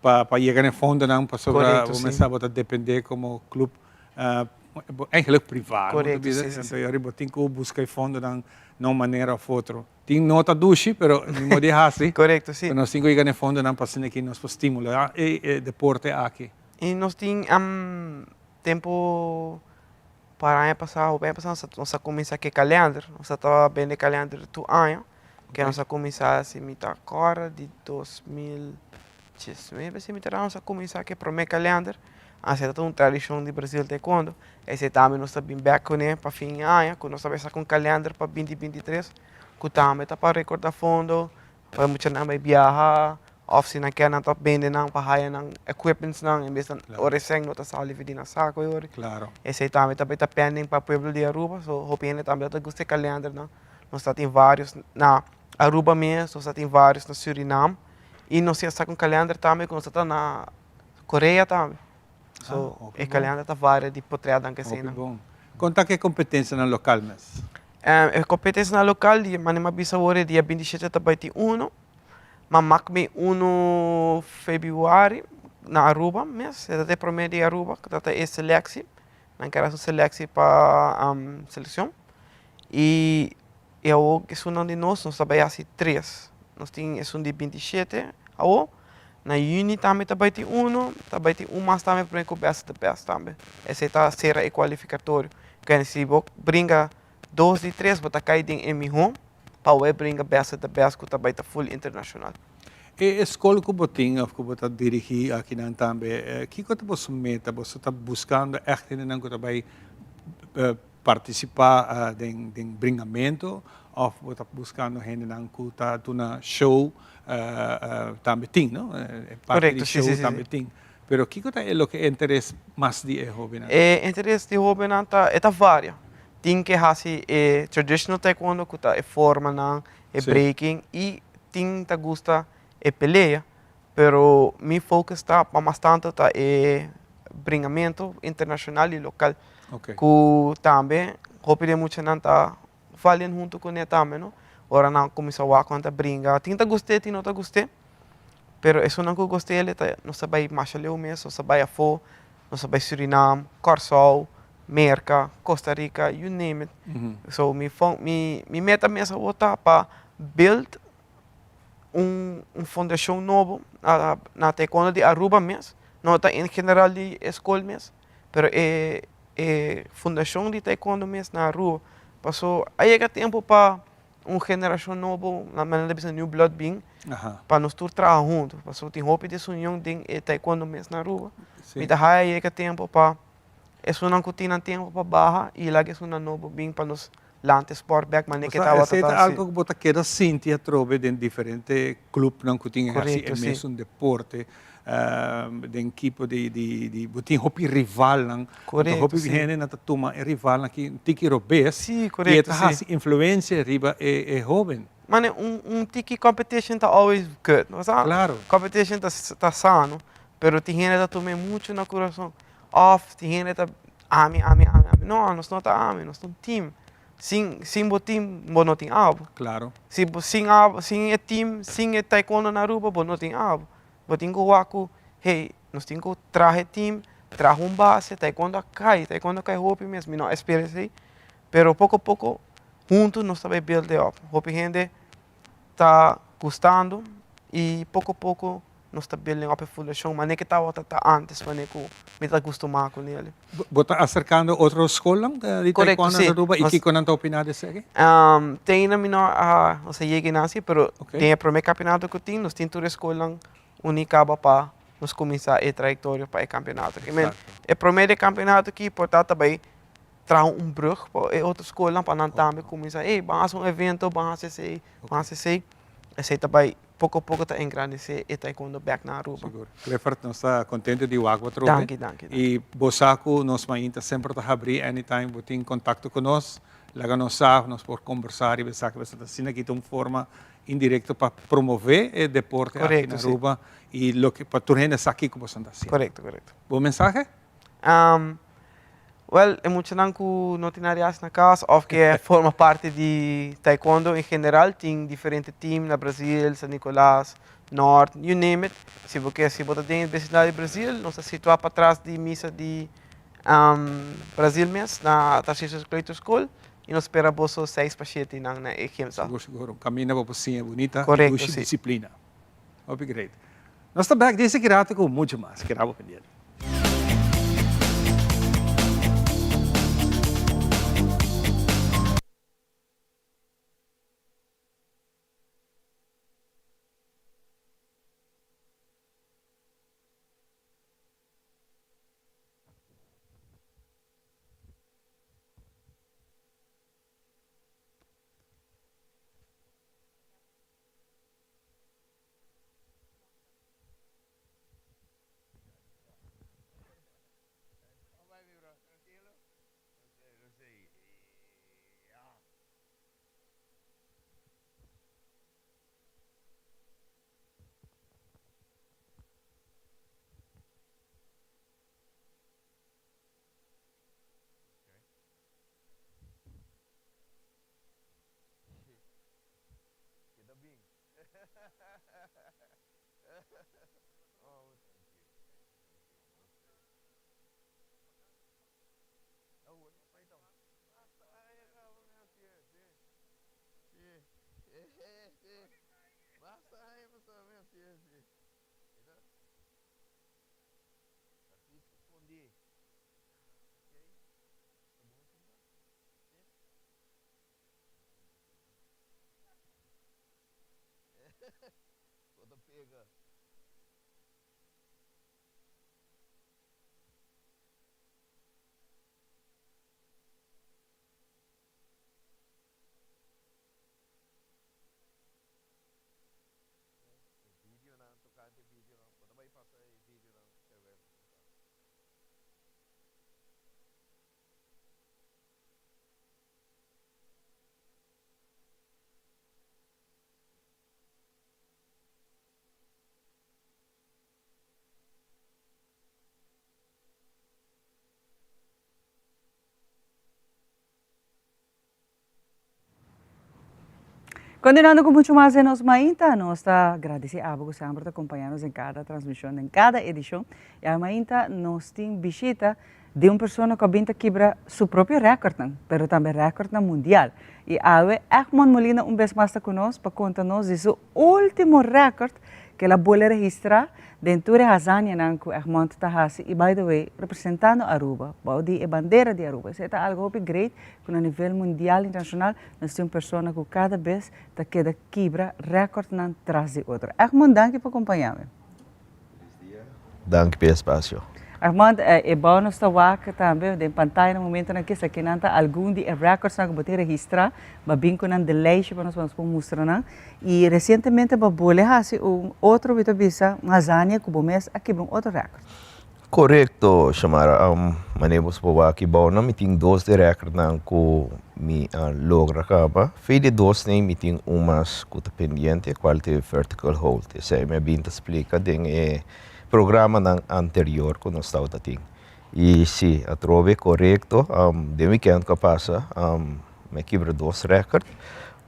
pa pa yega na e fondonan pasobra bo mester bo ta depende komo club eigenlijk priva. Correcto, si, si, si. Anto bo tin ku buska e fondonan na un manera of otro. Tin no ta dushi, pero mi modi hasi. Correcto, si. Pero nos tin cu yega na e fondonan pa asina ki nos por stimula e e deporte aki. Y nos tin tempo para aña pasa o aña pasa nos a cuminsa cu e kalender. Nos a tabata bende kalender tur aña. Ke nos a cuminsa si mi ta acorda di 2019 si mi ta nos a cuminsa cu e prome kalender. Asina ta un tradicion di Brasil Taekwondo. Esei tambe nos ta bin bek kuné pa fin di aña ku nos ta bai saka un kalender pa binti binti tres ku tambe ta pa rekorda fondo pa e muchanan bai biaha òf si nan ke nan ta bende nan pa haya nan equipmentsnan en bes ora e sèn no ta sali for di nan sako e ora. Esei tambe ta bai ta pending pa pueblo di Aruba so hopi hende tambe ta gusta e kalendernan. Nos ta tin varios na Aruba mes, nos ta tin varios na Surinam i nos tin a saka un kalender tambe ku nos ta ta na Korea tambe. So e kalender ta varia di potretnan ku eseinan. Hopi bon. Kon ta ku e kompetensianan lokal mes? E kompetensianan lokal di manera mi a bisa awor e dia 27 ta bai tin uno, ma mak mi uno febrüari na Aruba mes, e ta e prome di Aruba ku ta ta e seleksi, nan kere hasi un seleksi pa selekshon i E awor esunnan di nos, nos ta bai hasi tres. Nos tin esun di 27 awor, na yüni tambe ta bai tin uno, ta bai tin un mas tambe promé ku Best of the Best tambe. Esei ta sera e kualifikatorio. Kende si bo bringa dos di tres bo ta kai den e mihó pa awor e bringa Best of the Best ku ta bai ta full internashonal. E skol ku bo tin òf ku bo ta dirigí akinan tambe, kiko ta boso meta? Boso ta buskando ègt hendenan ku ta bai partisipá den den bringamento òf bo ta buskando hendenan ku ta duna show tambe tin no e parti di show tambe tin pero kiko ta e loke e interes mas di e hobennan? E interes di hobennan ta e ta varia tin ke hasi e traditional taekwondo ku ta e formanan e breaking i tin ta gusta e pelea Pero mi focus ta pa mas tanto ta e bringamento internacional y local. Cu tambe Hopi di e muchanan ta vallen hunto kuné tambe no. Ora nan kuminsá wak ku nan ta bringa, tin ta gust'é tin no ta gust'é, pero esunnan ku gust'é el ta nos ta bai masha leu mes, nos ta bai afó, nos ta bai Surinam, Kòrsou, Merka, Costa Rica, you name it. So mi mi mi meta mes awor ta pa build un un fundashon nobo na na taekwondo di Aruba mes, no ta en general di e skol mes. Pero e e fundashon di taekwondo mes na Aruba paso a yega tempu pa un generashon nobo, nan ta bisa new blood bin pa nos tur traha huntu pasobra tin hopi desunion den e taekwondo mes na Aruba. Mi ta haya yega tempu pa esunnan ku tin nan tempu pa baha i laga esunnan nobo bin pa nos lanta e sport bek manera ke tabata ta. Esei ta algo ku bo ta keda sinti atrobe den diferente clubnan ku tin hasi e mesun deporte den ekipo di di bo tin hopi rivalnan anto hopi hendenan ta tuma e rivalnan aki un tiki robes i e ta hasi influensia riba e hoben. Mane un un tiki competition ta always good no sa? Competition ta sano pero tin hende ta tum'e mucho na kurason Of tin hende ta ami, ami, ami, ami. No, nos no ta ami, nos ta un team. Sin, sin bo team, bo no tin abo. Claro. Si bo, sin abo, sin e team, sin e taekwondo na Aruba, bo no tin abo. Bo tin ku wak ku, hey, nos tin ku traha e team, traha un base, taekwondo a kai, taekwondo a kai hopi mes, mi no a espera esei. Pero poko poko, huntu nos ta bai build e op. Hopi hende ta gustando y poco poco nos ta building up e fundacion mane ke tabata ta antes mane ku mi ta gustumá ku nel. Bo ta aserkando otro skolnan di taekwondo na Aruba y kiko nan ta opiná di esaki? Te ainda mi no a nos a yega einan si pero den e prome kampionato ku tin nos tin tur e skolnan uni kaba pa nos kuminsá e trayektoria pa e kampionato. E prome di e kampionato aki por ta ta bai traha un brug pa e otro skolnan pa nan tambe kuminsá, ey ban hasi un evento, ban hasi esei, ban hasi esei. Esei ta bai poko poko ta engrandesé e taekwondo bèk na Aruba. Sigur. Clifford, nos ta kontento di wak bo atrobe. Danki, danki, danki. I bo sa ku nos mainta semper ta habrí anytime bo tin kontakto ku nos, laga nos sa, nos por kombersá riba esaki pasobra ta asina aki ta un forma indirekto pa promové e deporte aki na Aruba i loke pa tur hende sa kiko boso ta hasiendo. Korekto, korekto. Bo mensahe? Wel, e muchanan ku no tin nada di hasi na kas òf ke forma parti di taekwondo en general tin diferente team na Brazil, San Nicolas, Noord, you name it. Si bo ke, si bo ta den e besindario di Brazil, nos ta situá patras di misa di Brazil mes na Tarcisius Kleuterschool i nos spera boso seis pa shete nan na e gymzaal. Sigur, sigur. Un kaminda pa bo siña bunita i dushi disiplina. Hopi great. Nos ta bek dese ki rato ku mucho mas. Keda bo pendiente. Continuando cu mucho mas den nos mainta, nos ta gradici abo cu semper ta acompaña nos den cada transmision, den cada edicion. Y awe mainta nos tin bishita di un persona cu a bin ta kibra su propio recordnan, pero tambe recordnan mundial. Y awe Egmond Molina un bes mas ta cu nos pa conta nos di su ultimo record cu el a bole registra den tur e hazañanan cu Egmond ta haci y by the way representando Aruba, bao di e bandera di Aruba. Esey ta algo hopi great cu na nivel mundial internacional nos tin un persona cu cada bes ta keda kibra recordnan tras di otro. Egmond danki pa compaña mi. Danki pa e espacio. Egmond, e bao nos ta wak tambe den pantaya na momentonan aki, esakinan ta algun di e recordsnan cu bo tin registra, bo a bin cu nan de lijstje pa nos pa nos por mustra nan. Y recientemente bo a bole haci un otro, mi ta bisa, un hazaña cu bo mes a kibra un otro record. Korekto, Shamara. Manera bo por wak aki bou nan, mi tin dos di rèkòrtnan ku mi a logra kaba. Fe di dos nei mi tin un mas ku ta pendiente, kual ta e vertical hold. Esei mi a bin ta splika den e programanan anterior ku nos tabata tin. I si, atrobe korekto, den wikènt ku a pasa mi a kibra dos rèkòrt,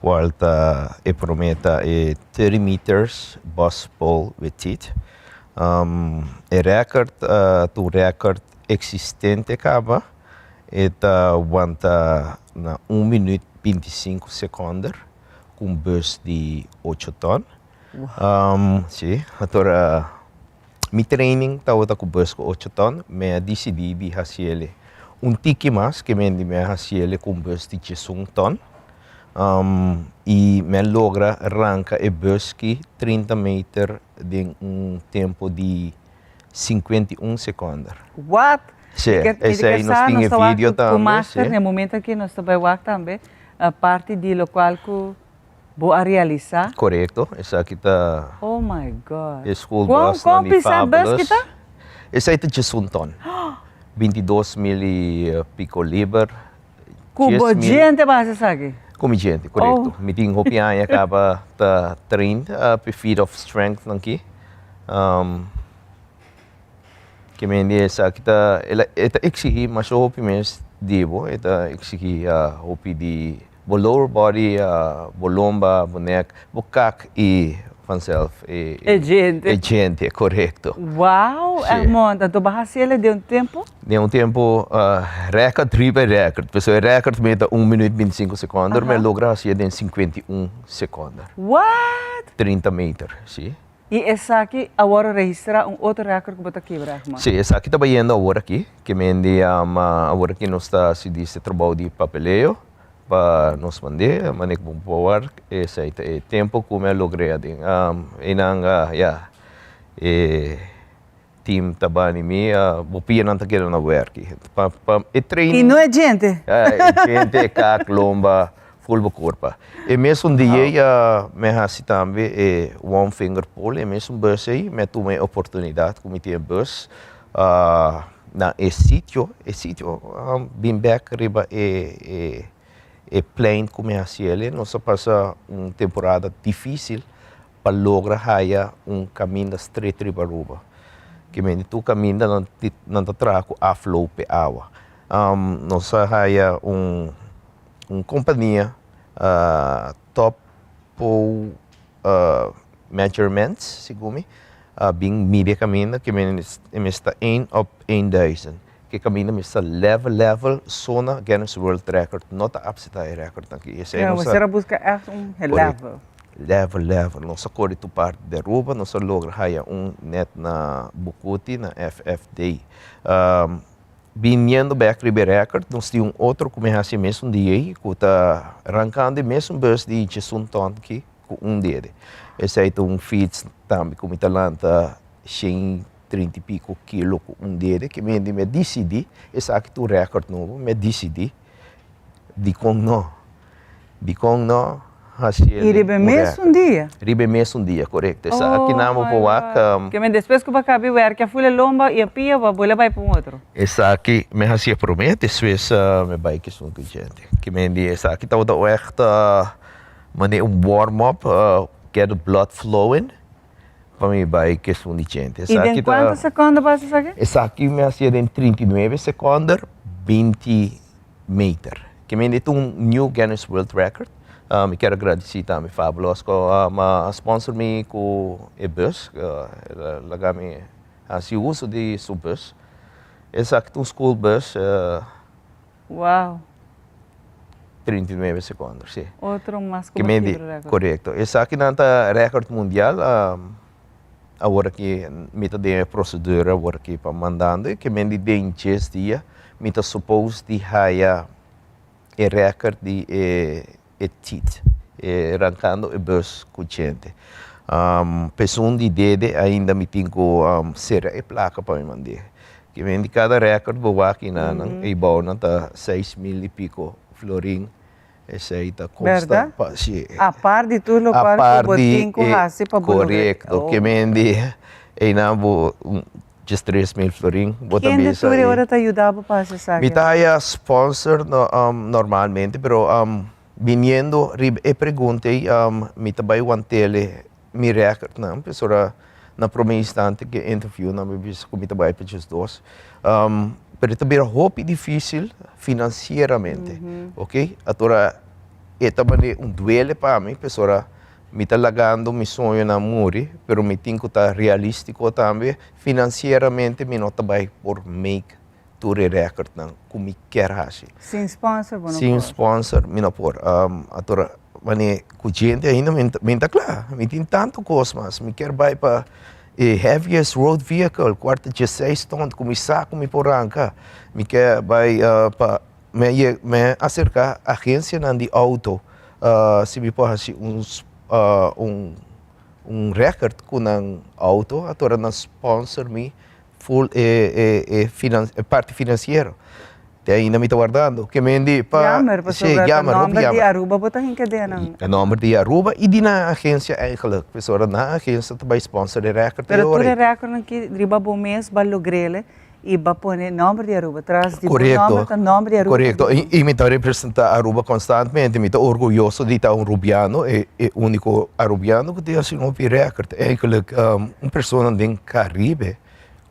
kual ta e promé ta e thirty meters bus pole with teeth. E record ta un record existente caba, e ta wanta na un minuut 25 seconde cu un bus di ocho ton. Si, atora mi training tabata cu bus cu ocho ton, mi a dicidi di haciele un tiki mas, ke mende mi a haciele cu un bus di diesun ton. Y mi a logra ranca e bus ki 30 meter den un tempo di 51 seconde. What? Sí, esey nos tin e video tambe. Cu master na e momento aki nos ta bay wak tambe parti di locual cu bo a realisa. Corecto, esaki ta. Oh my God. E school bus nan di Fabulous. Con pisa bus ki ta? Esey ta 11 ton. 22 mil y pico liber. Ku bo djente bo hasi esaki? Ku mi djente, korekto. Mi tin hopi aña kaba ta train pa e feat of strength nan ki. Ke men di esaki ta, e ta eksigi masha hopi mes di bo, e ta eksigi hopi di bo lower body, bo lomba, bo nek, bo kak i vanzelf e djente. E djente, korekto. Wow, Edmond, anto bo a hasi el den un tempu? Den un tempu record riba e record, pasobra e record mi ta un minuut bintisinco secondo, mi a logra haci'e den 51 secondo. What? 30 meter, si. Y esaki awor a registra un otro record cu bo ta kibra, Ahmad? Si, esaki ta bayendo awor aki, ke men di awor aki nos ta haci di este trabou di papeleo pa nos mand'e, mane cu bo por wak, esey ta e tempo cu mi a logr'e aden. Eynan, ya, e. Team ta bani mi, bo pianan ta keda na werki. Pa pa e training. I no e djente. E djente, e kak, lomba, ful bo kurpa. E mesun dia ya mi a hasi tambe e one finger pull, e mesun bus ei, mi a tuma e oportunidat ku mi tin e bus na e sitio, e sitio bin bek riba e e e plein ku mi a hasi el, nos a pasa un temporada difisil. pa logra haya un kaminda stret riba Aruba. Ke mende tur kaminda nan nan ta traha ku afloop p'e awa. Nos a haya un un kompania Topo Measurements segun mi a bin midi e kaminda ke mende e mester ta een op een duizend. Ke kaminda mester ta level level zona Guinness World Record no ta apseta e record aki. Esei nos a. Mester a buska ègt un level. Level level. Nos a kore tur parti di Aruba, nos a logra haya un net na Bucuti na FFD. Biniendo bek riba e record nos tin un otro ku mi hasi e mesun dia ei ku ta rankando e mesun bus di djesun ton aki ku un dede. Esei ta un fiets tambe ku mi ta lanta shen 30 y pico kilo cu un dede ke mi mi a dicidi esaki ta un record nobo mi a dicidi dicon no dicon no haci Y riba e mesun dia? Riba e mesun dia corecto esaki nan bo por wak. Ke men despues cu bo a cabi werk a fula lomba y a pia bo a bole bay pa un otro. Esaki mi haci e prome despues mi bay cu esun cu djente ke men di esaki tabata echt mane un warm up get the blood flowing. Pa mi bai ku esun di djente. I den kuantu sekondo bo hasi esaki? Esaki mi hasié den 39 sekonder, 20 meter. Ke mende ta un new Guinness World Record. Mi kier a gradisí tambe Fabulos ku a sponsor mi ku e bus. El a laga mi hasi uso di su bus. Esaki ta un school bus. Wow. 39 sekondo, si. Otro mas ku bo kibra rekord. Korekto. Esakinan ta rekord mundial. Awor aki mi ta den e prosedura awor aki pa mandando e kemen di den djes dia mi ta suppose di haya e record di e e tit e rankando e bus ku djente. P'esun di dede ainda mi tin ku sera e plaka pa mi mand'é. Kemen di kada record bo wak enanan eibounan ta 6000 i piko florin. Esei ta kosta pa si. Apart di tur lokual ku bo tin ku hasi pa bo logra. Korekto. Ke men di einan bo djes 3000 florin bo ta bisa. Kende tur e ora ta yuda bo pa hasi esaki? Mi ta haya sponsor normalmente pero biniendo riba e pregunta ei mi ta bai wantele mi rèkòrdnan pasobra na promé instante ku e interview nan mi bisa ku mi ta bai pa djes dos pero e ta bira hopi difísil finansieramente oke atora e ta manera un duele pa mi pasobra mi ta lagando mi soñonan muri pero mi tin ku ta realístiko tambe finansieramente mi no ta bai por make tur e rèkòrdnan ku mi kier hasi. Sin sponsor bo no por. Sin sponsor mi no por. Atora manera ku djente ainda mi ta kla. Mi tin tantu kos mas. Mi kier bai pa e heaviest road vehicle, kuarta dieseis ton ku mi sa ku mi por ranka. Mi kier bai pa mi mi a aserka agensianan di outo si mi por hasi un un rèkòrt ku nan outo atora nan sponsor mi. Full e e e parti financiero te ainda mi ta wardando ke men di pa Jammer pasobra ta nomber di Aruba bo ta hinca den nan. E nomber di Aruba y di nan agencia eigenlijk pasobra nan agencia ta bay sponsor e record Pero tur e recordnan ki riba bo mes ba logrele y ba pone nomber di Aruba tras di bo nomber ta nomber di Aruba. Corecto y mi ta representa Aruba constantemente mi ta orguyoso di ta un Rubiano e unico Arubiano cu tin asina hopi record eigenlijk un persona den Caribe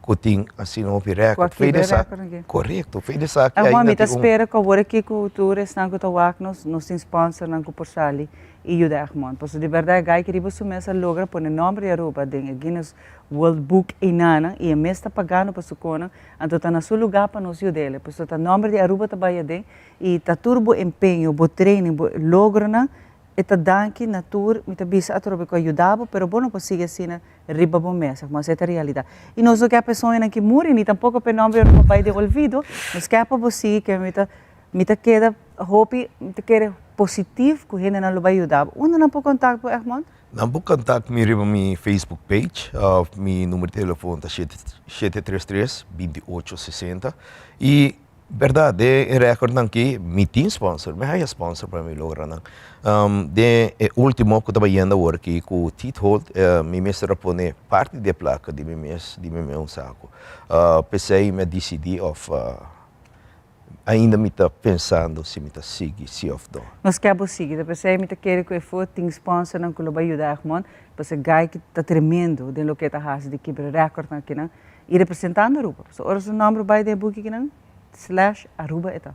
cu tin asina hopi record. Cu a kibra record aki. Corecto, fe di esaki ainda tin un. Mi ta spera cu awor aki cu tur esnan cu ta wak nos, nos tin sponsornan cu por sali y yuda Egmond. Pasobra di berdad e guy ki riba su mes a logra pone nomber di Aruba den e Guinness World Book eynana y e mes ta pagando pa su conan, anto ta na su lugar pa nos yud'el. Pasobra ta nomber di Aruba ta bay aden y ta tur bo empeño, bo training, bo logronan E ta danki na tur, mi ta bisa atrobe ku a yuda bo, pero bo no por sigui asina riba bo mes, mas e ta realidat. I nos no ke pa e soñonan ki muri, ni tampoko pa e nomber no bai den olvido, nos ke pa bo sigui ke mi ta mi ta keda hopi, mi ta kere positif ku hendenan lo bai yuda bo. Unda nan por kontak bo, Egmond? Nan por kontak mi riba mi Facebook page òf mi numero di telefon ta shete shete tres tres binti ocho sesenta i Berdad, den e recordnan aki mi tin sponsor, mi haya sponsor pa mi logra nan. Den e ultimo cu ta bayendo awor aki cu Tiet Holt, mi mester a pone parti di e placa di mi mes, di mi meun saco. P'esey mi a dicidi of ainda mi ta pensando si mi ta sigui si of no. Nos ke bo sigui, ta p'esey mi ta kere cu e for tin sponsornan cu lo bay yuda Egmond, pasobra guy ki ta tremendo den loke e ta haci di kibra recordnan akinan. I representando Aruba. Pasobra ora su nomber bai den e buki kinan, slash Aruba e ta.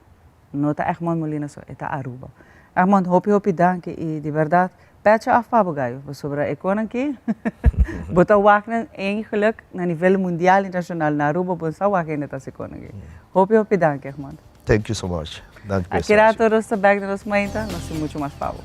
No ta Egmond Molina so, e ta Aruba. Egmond, hopi hopi danki i di bèrdat pècha af pa bo gayo, pasobra e konan ki bo ta wak nan eigenlijk na nivel mundial i nashonal na Aruba bo no sa wak hende ta hasi konan ki. Hopi hopi danki Egmond. Thank you so much. Danki pa e Aki rato nos ta bèk den nos mainta, nos tin muchu mas pa bo.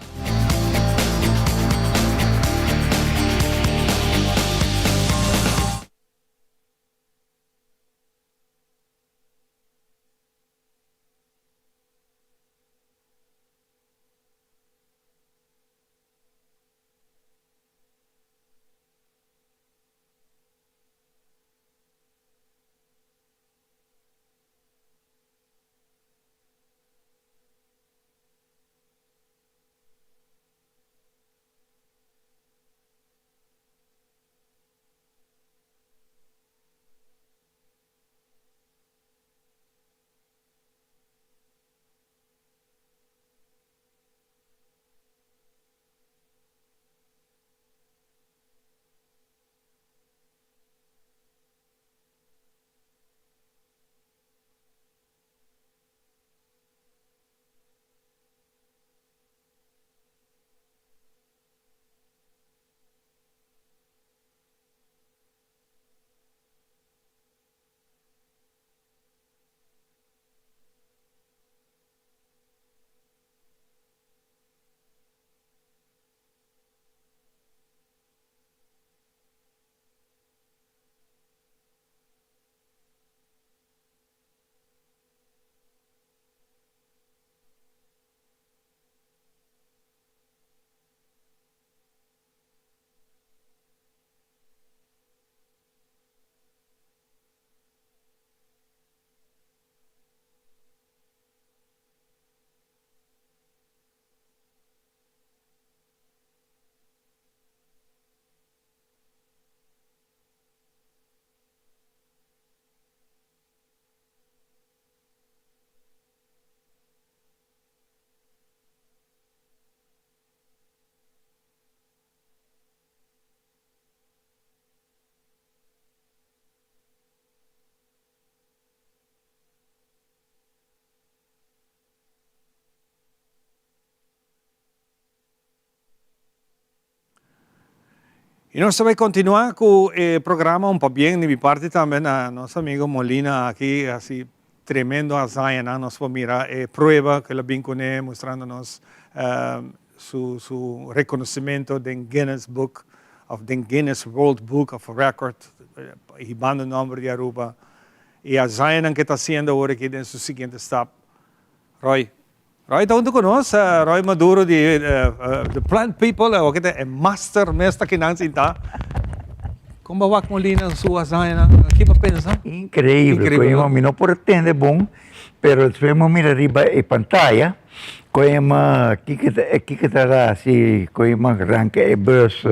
I nos ta bai kontinuá ku e programa un pabien di mi parti tambe na nos amigo Molina aki hasi tremendo hazañanan. Nos por mira e prueba ku el a bin kuné mustrando nos su su rekonosementu den Guinness Book of den Guinness World Book of Record hibando nòmber di Aruba i hazañanan ku e ta hasiendo awor aki den su siguiente stap. Roy. Roy ta hunto cu nos, Roy Maduro di The Plant People, awor ta e master mes ta kinan sinta. Con bo wak Molina su hazañanan? Ki bo pensa? Increíble, coño, mi no por a tende bon, pero despues mi mira riba e pantaya, coño, kiko ta, kiko ta haci, coño, ranca e bus,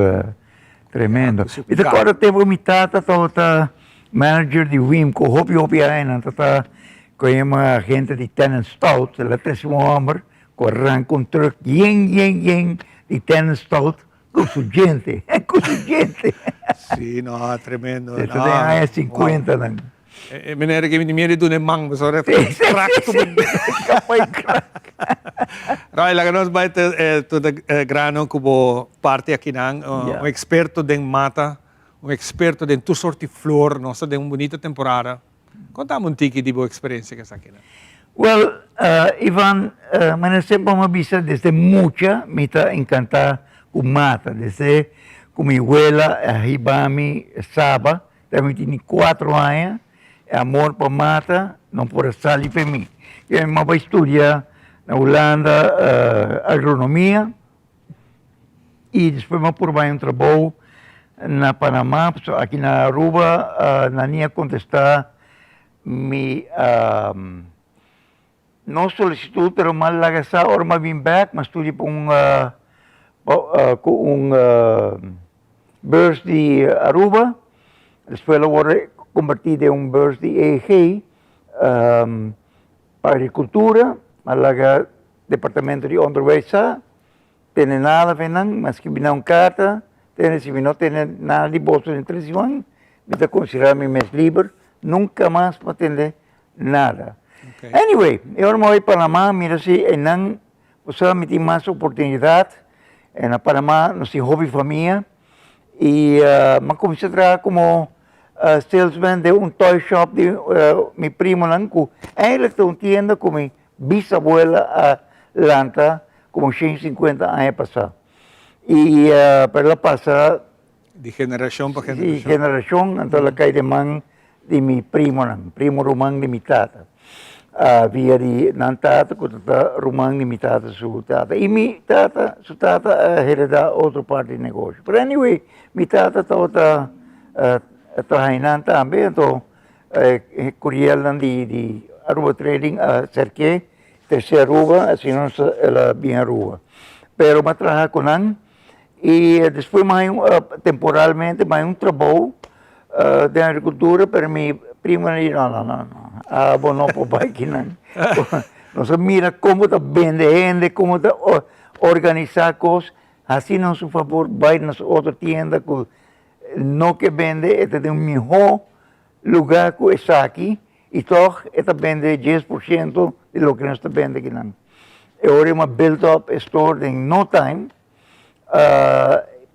tremendo. Mi ta corda tempo mi tata tabata manager di Wimco, hopi hopi añanan tata Ku e yama agente di Tennant Stout, el a trese un hòmber ku a ranka un trùk yen yen yen di Tennant Stout ku su djente, ku su djente. Sí, no, tremendo. Esei ta den aña sinkuentanan. E meneer aki mi mira di duna e man pasobra e krak tur. Kapa e krak. Roy, laga nos bai te tur e grano ku bo parti akinan. Un eksperto den mata, un eksperto den tur sort di flor. Nos ta den un bunita temporada. Kontami un tiki di bo eksperensia ku esakinan. Wel, Ivan, manera semper mi a bisa desde mucha mi ta enkantá ku mata. Desde ku mi wela a hiba mi Saba, ta mi tini kuatro aña, e amor pa mata no por a sali fe mi. Mi a bai studia na Hulanda agronomia i despues mi a por bai un trabou na Panama, pasobra aki na Aruba nan ni a kontestá mi no solisitud pero mi a laga sa ora mi a bin bèk mi a studia pa un ku un beurs di Aruba despues el a wòrdu kombertí den un beurs di EG pa agrikultura mi a laga Departamento di Onderwijs sa tene nada fe nan, mi a skibi nan un karta, tene si mi no tene nada di boso den tres siman, mi ta konsiderá mi mes liber, nunka mas mi a tende nada. Anyway, e ora mi a bai Panamá, mira si einan bo sa mi tin mas oportunidat, e na Panamá nos tin hopi famia, i mi a kuminsá traha komo salesman den un toy shop di mi primonan ku eigenlijk ta un tienda ku mi Bisabuela a lanta como shen sinkuenta aña pasá. I pero el a pasa. Di generashon pa generashon. Di generashon, anto el a kai den man di mi primonan, primo ruman di mi tata. Via di nan tata ku ta ruman di mi tata su tata. I mi tata su tata a heredá otro parti di negoshi. Pero anyway, mi tata tabata traha einan tambe, anto E curielnan di Aruba Trading a acerqué trece Aruba, asina nos el a bin Aruba. Pero mi a traha cu nan y despues mi a haña temporalmente mi a haña un trabou den agricultura pero mi primonan di no no no abo no por bay kinan. Nos a mira como ta bende hende, como ta organisa cos, haci nos un fabor bay na su otro tienda cu No ke bende e ta den un mihó lugá ku esaki i tòg e ta bende 10% di loke nos ta bende akinan. E ora mi a build up e store den no time,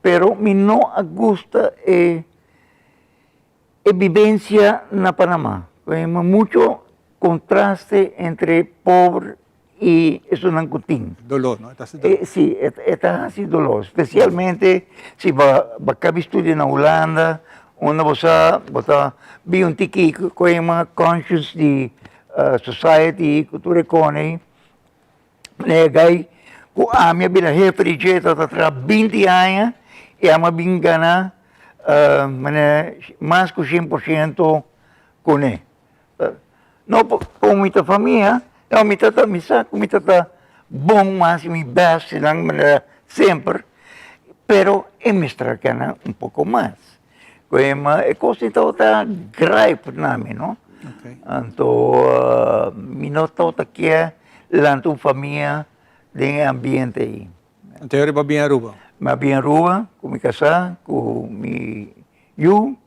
pero mi no a gusta e e bibensia na Panamá. Mucho kontraste entre pober i esunnan ku tin. Doló, no? E ta hasi doló. Sí, e ta hasi doló. Spesialmente si bo bo kabi studia na Hulanda, unda bo sa bo ta bin un tiki ku e yama conscious di society ku tur e kone. E gai ku ami a bira hefe di dje ta traha binti aña i ami a bin gana manera mas ku 100% kuné. No pa mi ta famia, no mi ta mi sa ku mi ta ta bon mas mi best di nan manera semper, pero e mester a gana un poko mas. Ku e e kos ei tabata grijp na mi no. Anto mi no tabata kier lanta un famia den e ambiente ei. Anto e bo a bin Aruba? Mi a bin Aruba ku mi kasá, ku mi yu.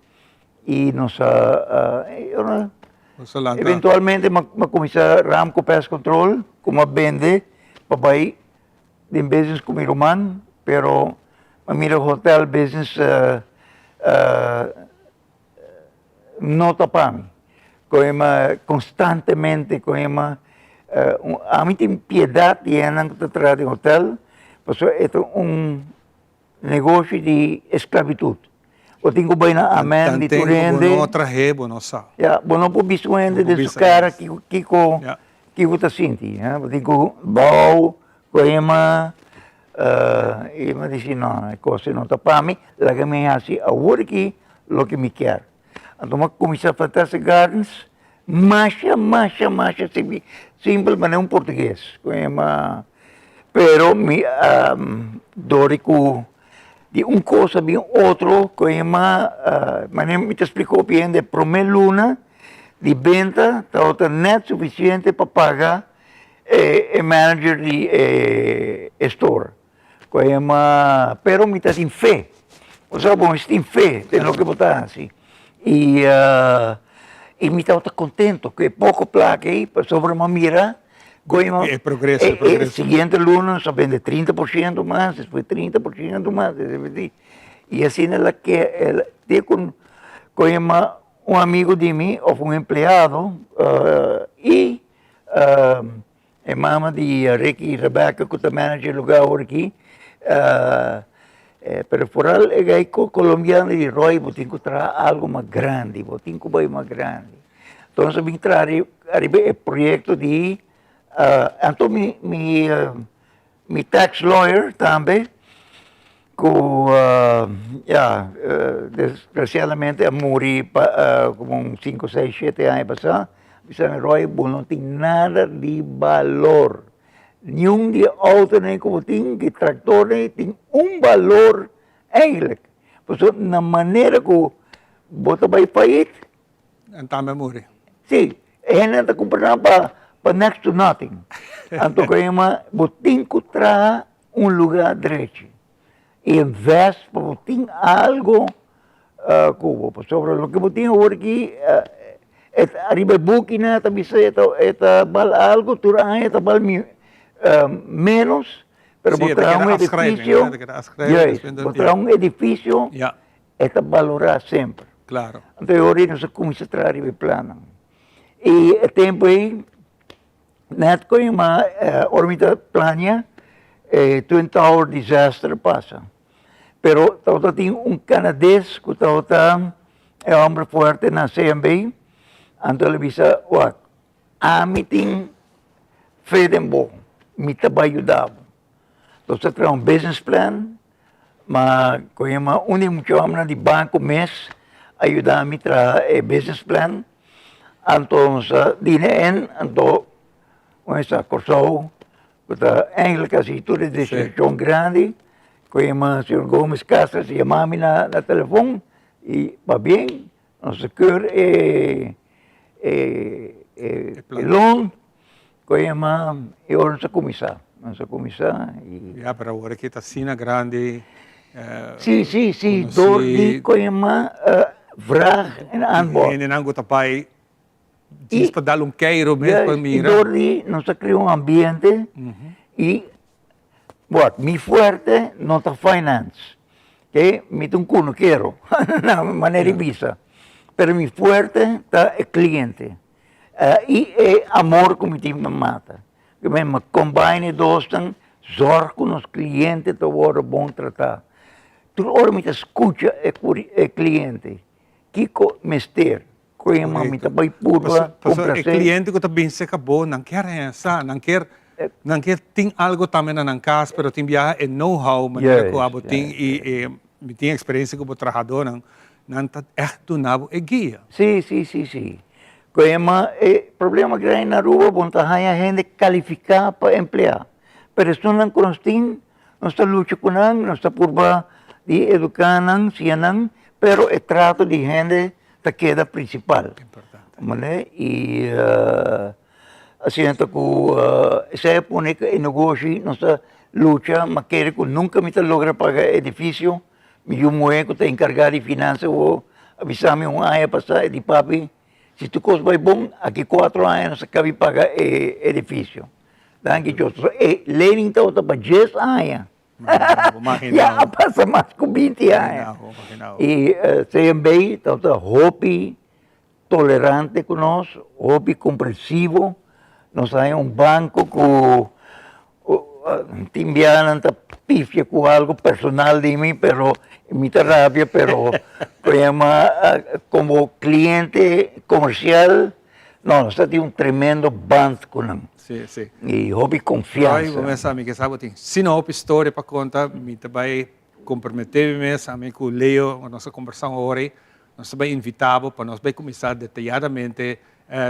I nos a eventualmente mi a kuminsá Ramco Pest Control ku mi a bende pa bai den business ku mi ruman pero mi a mira hotel business. No ta pa mi. Koema konstantemente koema ami tin piedat di hendenan ku ta traha den hotel pasobra e ta un negoshi di esklabitut. Bo tin ku bai na amen di tur hende. Tanten ku bo no trahe bo no sa. Ya, bo no por bisa un hende den su kara kiko kiko ta sinti. Bo tin ku bou koema i mi a disi no, e kos no ta pa mi, laga mi hasi awor aki loke mi kier. Anto mi a kuminsá Fantastic Gardens masha masha masha simpel manera un portugues ku yama pero mi a dor di ku di un kos a bin otro ku yama manera mi ta splika hopi hende promé luna di benta tabata nèt sufisiente pa paga e manager di e store ku a yama pero mi ta tin fe bo sa bo mester tin fe den loke bo ta hasi i i mi tabata kontento ku e poko plaka ei pasobra mi a mira ku E progreso e progreso. E siguiente luna nos a bende trinta por shento mas despues trinta por shento mas i asina el a ke te ku ku a yama un amigo di mi òf un empleado i E mama di Ricky y Rebecca cu ta manager e lugar awor aki, pero foral e gai colombiano di Roy bo tin cu traha algo mas grandi, bo tin cu bay mas grandi. Entonces a bin traha ariba e proyecto di, anto mi mi tax lawyer tambe cu ya desgraciadamente a muri pa como un cinco, seis, shete aña pasa, bisa mi Roy bo no tin nada di balor, niun di e autonan cu bo tin, di tractornan tin un balor eigenlijk, pasobra na manera cu bo ta bay fayit. Nan tambe a muri. Sí, e hendenan ta kumpra nan pa pa next to nothing. Anto ku yama bo tin ku traha un lugá drechi i invest pa bo tin algo ku bo. Pasobra loke bo tin awor aki e ta ariba e bukinan ta bisa e ta e ta bal algo tur aña e ta bal ménos pero bo traha un edifisio, juist, bo traha un edifisio E ta balorá semper. Claro. Anto e ora ei nos a kuminsá traha riba e plannan. I e tempu ei nèt ku mi ma ora mi ta plania e Twin Tower disaster a pasa. Pero tabata tin un kanades ku tabata e hòmber fuerte na CMB, anto el a bisa, wak, ami tin fe den bo, mi ta bai yuda bo. Nos a traha un business plan, ma ku yama un di e mucha hòmbernan di banko mes a yuda mi traha e business plan. Anto nos a dina en, anto kuminsá Kòrsou ku ta eindelijk hasi tur e desishon grandi. Ku yama señor Gomez Casas a yama mi na telefon i pabien nos a keur e loan. Ku e yama e ora nos a kuminsá, nos a kuminsá i. Ya, pero awor aki ta asina grandi. Sí, sí, sí, dor di ku e yama vraag en aanbod. Hendenan ku ta bai djis pa dal un keiro mes pa mira. I dor di nos a krea un ambiente i Bon, mi fuerte no ta finance, ke mi ta un kunukero, na manera di bisa, pero mi fuerte ta e cliente i e amor ku mi tin pa mata. Mi a combine e dosnan, zorg ku nos cliente ta wòrdu bon tratá. Tur ora mi ta skucha e cliente, kiko mester. Koe mami ta bai purba Pasobra e cliente cu ta bin seca bo, nan kier haña sa, nan kier, nan kier tin algo tambe na nan cas, pero tin biaha e know how manera cu abo tin y e mi tin experiencia cu bo trahadornan, nan ta echt duna bo e guia. Si, si, si, si. Koe ma e problema grandi na Aruba bo no ta haña hende califica pa emplea, pero esunnan cu nos tin, nos ta lucha cu nan, nos ta purba di educa nan, siña nan, pero e trato di hende ta keda principal. Mane y asina ta cu esey a pone cu e negoshi nos ta lucha ma kere cu nunca mi ta logra paga e edificio mi yu muhe cu ta encarga di finansa awo a bisa mi un aña pasa e di papi si tur cos bay bon aki cuatro aña nos ta cabi paga e edificio danki Dios e lening tabata pa dies aña. Ya a pasa mas ku binti aña. I CMB tabata hopi tolerante ku nos, hopi komprensivo. Nos haña un banko ku tin biaha nan ta pifia ku algu personal di mi, pero mi ta rabia, pero ku yama komo kliente komersial, no, nos ta tin un tremendo band ku nan. Sí, sí. I hopi konfiansa. Roy, bo mes sa mi ke sa bo tin sino hopi storia pa konta, mi ta bai komprometé mi mes, ami ku Leo nos a kombersá un ora ei, Nos ta bai invitá bo pa nos bai kuminsá detayadamente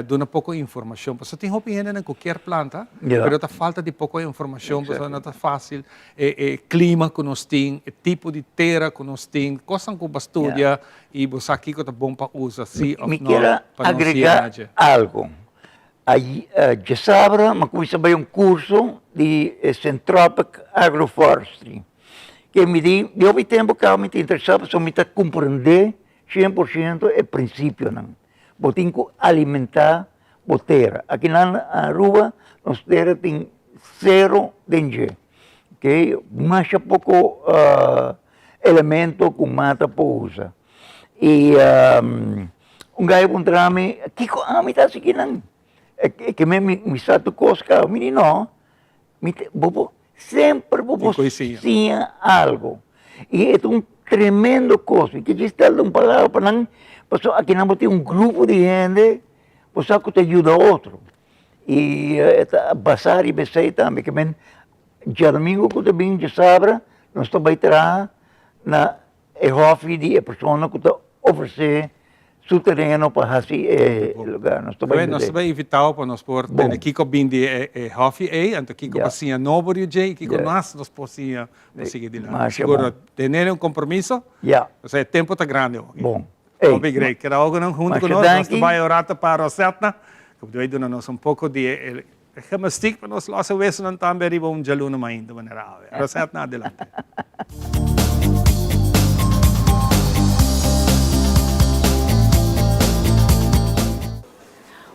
duna poko informashon pasobra tin hopi hendenan ku kier planta pero ta falta di poko informashon pasobra no ta fásil e e klima ku nos tin, e tipo di tera ku nos tin, kosnan ku bo a studia i bo sa kiko ta bon pa usa si òf Mi no kier a pa nos agregá yega dje. algu. Djasabra mi a kuminsá bai un kurso di Centropic Agroforestry. Ke mi di, di hopi tempu kaba mi ta interesá pasobra mi ta komprendé 100% e prinsipionan. Bo tin ku alimentá bo tera. Aki nan Aruba nos tera tin sero den dje, okay, masha poko elemento ku mata por usa. I un gai a puntra mi, kiko ami ta hasi akinan? Ke mi mi sa tur kos kaba. Mi di no, mi ta bo por Semper bo por siña algo. I e ta un tremendo kos. Mi kier stel un palabra pa nan, pasobra akinan bo tin un grupo di hende bo sa ku ta yuda otro. I e ta basá riba esei tambe. Ke men djadumingu ku ta bin djasabra nos ta bai traha na E hòfi di e persona ku ta ofresé su tereno pa hasi e lugá. Nos ta bai Nos ta bai invitá bo pa nos por tende kiko bin di e hòfi ei, anto kiko pa siña nobo riba dje i kiko mas nos por siña pa sigui dilanti. Sigur tene un kompromiso, pasobra e tempu ta grandi awor. Bon. Hopi great. Keda awor ku huntu ku nos. Nos ta bai un rato pa Rosetna, ku ta bai duna nos un poko di e Gimnastiek pa nos losa wesonan tambe riba un djaluna mainta manera awe. Rosetna adelante.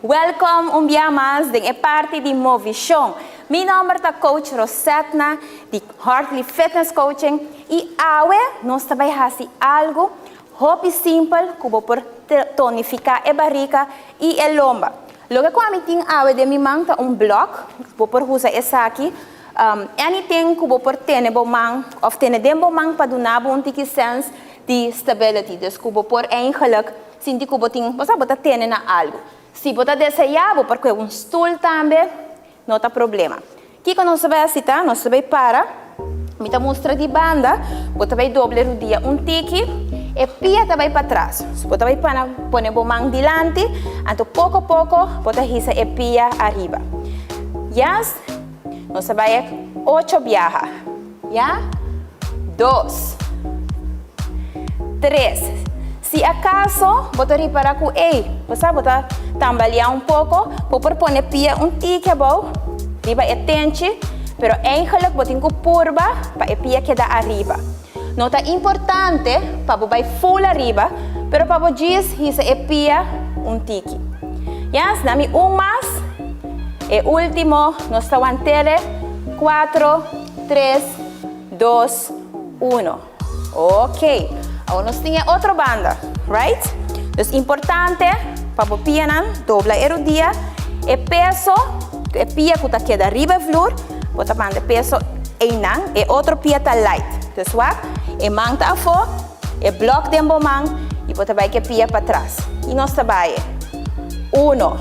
Welkom un bia mas den e parti di Movishon. Mi nomber ta Coach Rosetna di Hartley Fitness Coaching y awe nos ta bay haci algo hopi simpel cu bo por tonifica e barica y e lomba. Loke ku ami tin awe den mi man ta un blòk, bo por usa esaki, anything ku bo por tene bo man òf tene den bo man pa duna bo un tiki sens di stability, dus ku bo por eigenlijk sinti ku bo tin, bo sa bo ta tene na algu. Si bo ta deseá bo por kue un stul tambe, no ta problema. Kiko nos ta bai hasi ta, nos ta bai para, mi ta mustra di banda, bo ta bai doble rudia un tiki, e pia ta bai patras. So bo ta bai pana pone bo man dilanti, anto poko poko bo ta hisa e pia ariba. Yes, nos ta bai ek ocho biaha. Ya, dos, tres. Si acaso bo ta ripara cu ey, bo sa bo ta tambalea un poco, bo por pone pia un tiki abou riba e tenchi, pero eigenlijk bo tin cu purba pa e pia keda ariba. No ta importante pa bo bay full ariba, pero pa bo djis hisa e pia un tiki. Yes, dami un mas. E ultimo, nos ta wantele, cuatro, tres, dos, uno. Ok, awor nos tin e otro banda, right? Dus importante pa bo pianan dobla e rudia, e peso, e pia ku ta keda riba e vloer, bo ta manda e peso einan, e otro pia ta light. Dus wak, e man ta afó, e blòk den bo man i bo ta bai ku e pia patras. I nos ta bai e. Uno,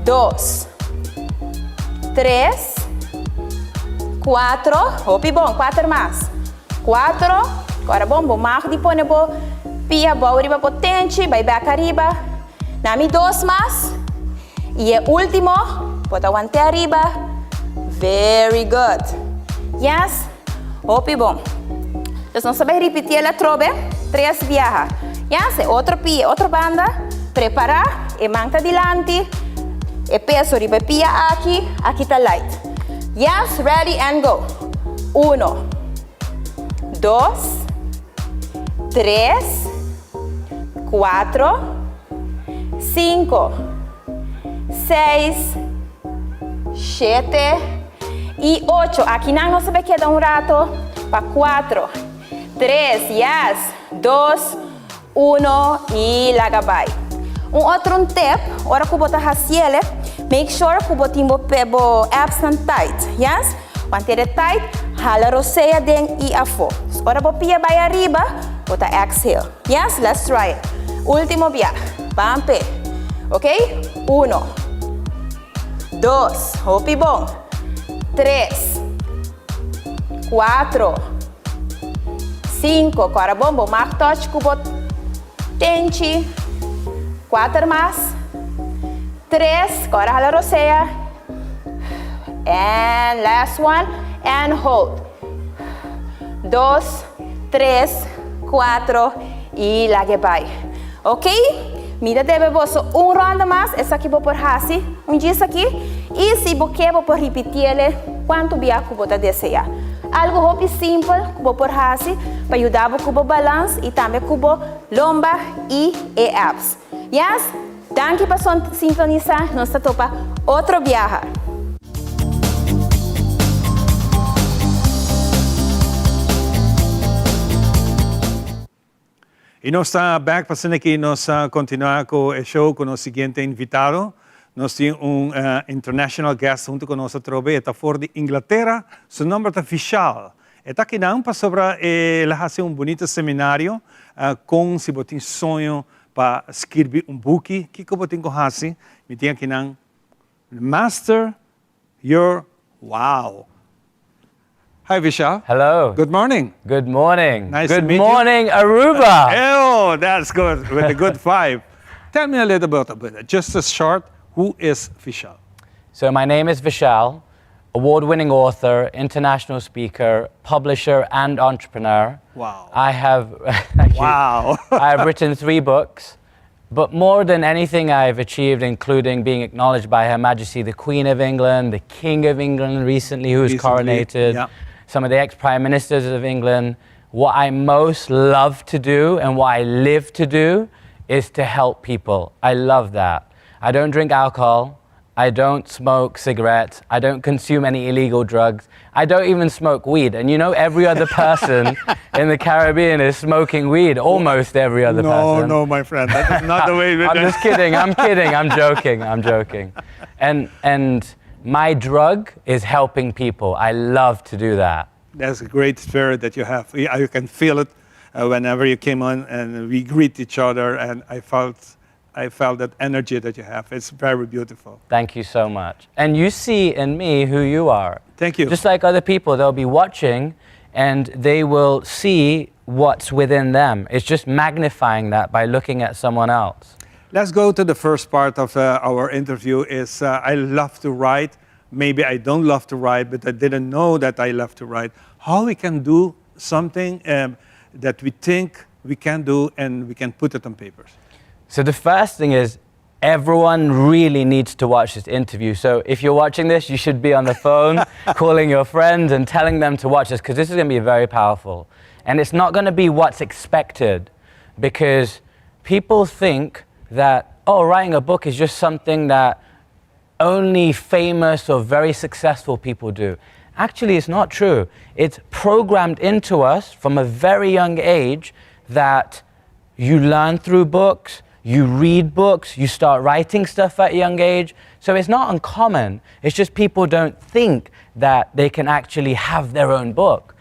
dos, tres, cuatro, hopi bon, cuater mas, cuatro, ora bon, bo mag di pone bo pia bou riba bo tenchi, bai bek ariba, na mi dos mas, y e ultimo, bo ta wante ariba, very good, yes, hopi bon. Dus nos ta bai ripiti el atrobe, tres biaha, yes, e otro pia, e otro banda, prepara, e man ta dilanti, e peso riba e pia aki, aki ta light. Yes, ready and go. Uno, dos, tres, cuatro, cinco, seis, shete. Y ocho. Akinan nos ta bay keda un rato pa cuatro, tres, yes, dos, uno y laga bay. Un otro un tip, ora cu bo ta haciele, make sure cu bo tin bo bo abs nan tight, yes? Mantere tight, hala rosea den y afo. Ora bo pia bay ariba, bo ta exhale. Yes, let's try it. Ultimo bia. Ban pe. Ok? Uno. Dos. Hopi bon. Tres. Cuatro. Cinco. Cora bon, bo mag touch cu bo tenchi. Cuater mas. Tres. Cora hala rosea. And last one. And hold. Dos, tres, cuatro y lag'e bai. Ok, mi ta debe boso un ronda mas, esaki bo por haci un djis aki y si bo ke bo por ripitiele cuanto bia cu bo ta desea. Algo hopi simpel cu bo por haci pa yuda bo cu bo balans y tambe cu bo lomba y e abs. Yes, danki pa sintonisa, nos ta topa otro biaha. Y nos ta back pa asina ki nos a continua cu e show cu nos siguiente invitado. Nos tin un international guest hunto cu nos atrobe, e ta for di Inglatera, su nomber ta Vishal. E ta akinan pasobra el a haci un bunito seminario con si bo tin soño pa skirbi un buki, kico bo tin cu haci. Mi tin akinan Master Your Wow. Hi Vishal. Hello. Good morning. Good morning. Nice good to meet morning, you. Aruba. Oh, that's good. With a good vibe. Tell me a little bit about it. Just a short, who is Vishal? So my name is Vishal, award-winning author, international speaker, publisher, and entrepreneur. Wow. I have Wow. I have written three books. But more than anything I've achieved, including being acknowledged by Her Majesty the Queen of England, the King of England recently, who was Recently, coronated, yeah. some of the ex prime ministers of England, what I most love to do and what I live to do is to help people. I love that. I don't drink alcohol. I don't smoke cigarettes. I don't consume any illegal drugs. I don't even smoke weed. And you know, every other person in the Caribbean is smoking weed, almost every other no, person. No, my friend, that is not the way. I'm just kidding. I'm kidding. I'm joking. I'm joking. And, and my drug is helping people. I love to do that. That's a great spirit that you have. You can feel it uh, whenever you came on and we greet each other, and I felt I felt that energy that you have. It's very beautiful. Thank you so much. And you see in me who you are. Thank you. Just like other people, they'll be watching and they will see what's within them. It's just magnifying that by looking at someone else. Let's go to the first part of uh, our interview is uh, I love to write. Maybe I don't love to write, but I didn't know that I love to write. How we can do something um, that we think we can do and we can put it on papers. So the first thing is everyone really needs to watch this interview. So if you're watching this, you should be on the phone calling your friends and telling them to watch this because this is going to be very powerful. And it's not going to be what's expected because people think that, oh, writing a book is just something that only famous or very successful people do. Actually, it's not true. It's programmed into us from a very young age that you learn through books, you read books, you start writing stuff at a young age. So it's not uncommon. It's just people don't think that they can actually have their own book.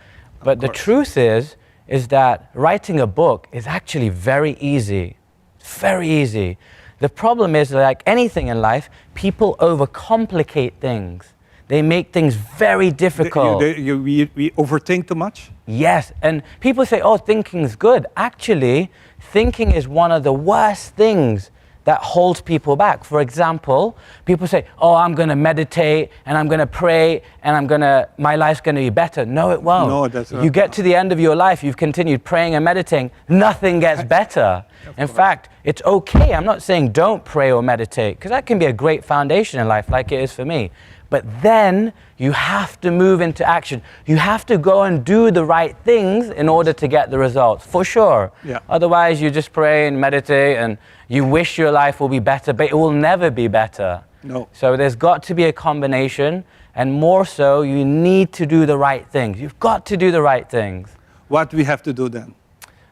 But the truth is, is that writing a book is actually very easy. Very easy. The problem is, like anything in life, people overcomplicate things. They make things very difficult. You, you, we, we overthink too much? Yes, and people say, oh, thinking's good. Actually, thinking is one of the worst things that holds people back. For example, people say, oh, I'm going to meditate and I'm going to pray and I'm going to, my life's going to be better. No, it won't. No, that's not. You get to the end of your life, you've continued praying and meditating, nothing gets better. In fact, it's okay. I'm not saying don't pray or meditate, because that can be a great foundation in life, like it is for me. But then you have to move into action. You have to go and do the right things in order to get the results, for sure. Yeah. Otherwise, you just pray and meditate and you wish your life will be better, but it will never be better. No. So there's got to be a combination, and more so, you need to do the right things. You've got to do the right things. What we have to do then?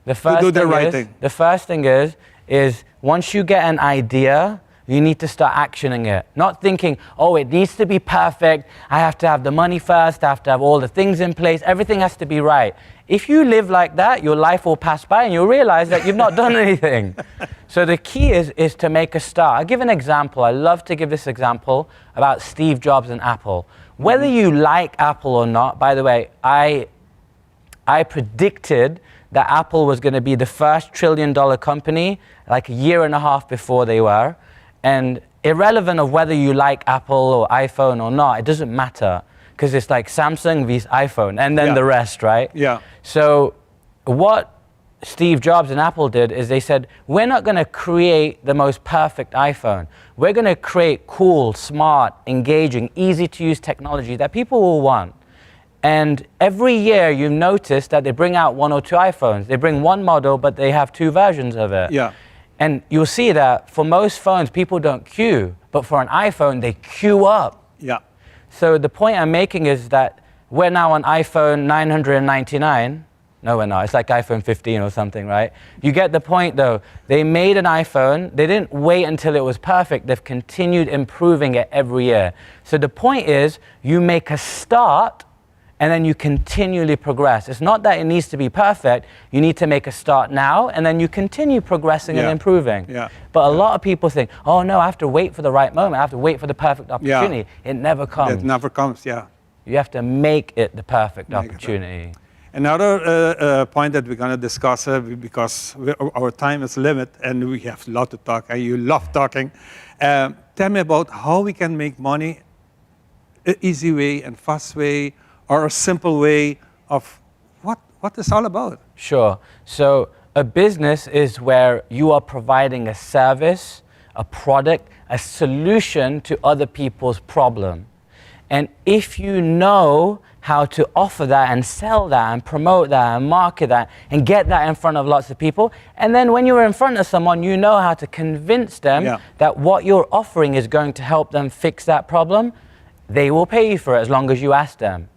The first do the thing right is, thing. The first thing is once you get an idea, you need to start actioning it. Not thinking, oh, it needs to be perfect. I have to have the money first. I have to have all the things in place. Everything has to be right. If you live like that, your life will pass by and you'll realize that you've not done anything. So the key is to make a start. I'll give an example. I love to give this example about Steve Jobs and Apple. Whether you like Apple or not, by the way, I predicted that Apple was going to be the first $1 trillion company like a year and a half before they were. And irrelevant of whether you like Apple or iPhone or not, it doesn't matter because it's like Samsung vs iPhone and then the rest, right? Yeah. So what Steve Jobs and Apple did is they said, we're not going to create the most perfect iPhone. We're going to create cool, smart, engaging, easy to use technology that people will want. And every year you notice that they bring out one or two iPhones. They bring one model, but they have two versions of it. And you'll see that for most phones, people don't queue. But for an iPhone, they queue up. So the point I'm making is that we're now on iPhone 999. No, we're not. It's like iPhone 15 or something, right? You get the point, though. They made an iPhone. They didn't wait until it was perfect. They've continued improving it every year. So the point is, you make a start, and then you continually progress. It's not that it needs to be perfect. You need to make a start now, and then you continue progressing and improving. But a lot of people think, oh, no, I have to wait for the right moment. I have to wait for the perfect opportunity. It never comes. It never comes, yeah. You have to make it the perfect Make it. Opportunity. Another point that we're going to discuss, because our time is limited and we have a lot to talk, and you love talking. Tell me about how we can make money, an easy way and fast way, or a simple way of what it's all about. Sure. So a business is where you are providing a service, a product, a solution to other people's problem. And if you know how to offer that and sell that and promote that and market that and get that in front of lots of people, and then when you're in front of someone, you know how to convince them that what you're offering is going to help them fix that problem, they will pay you for it as long as you ask them.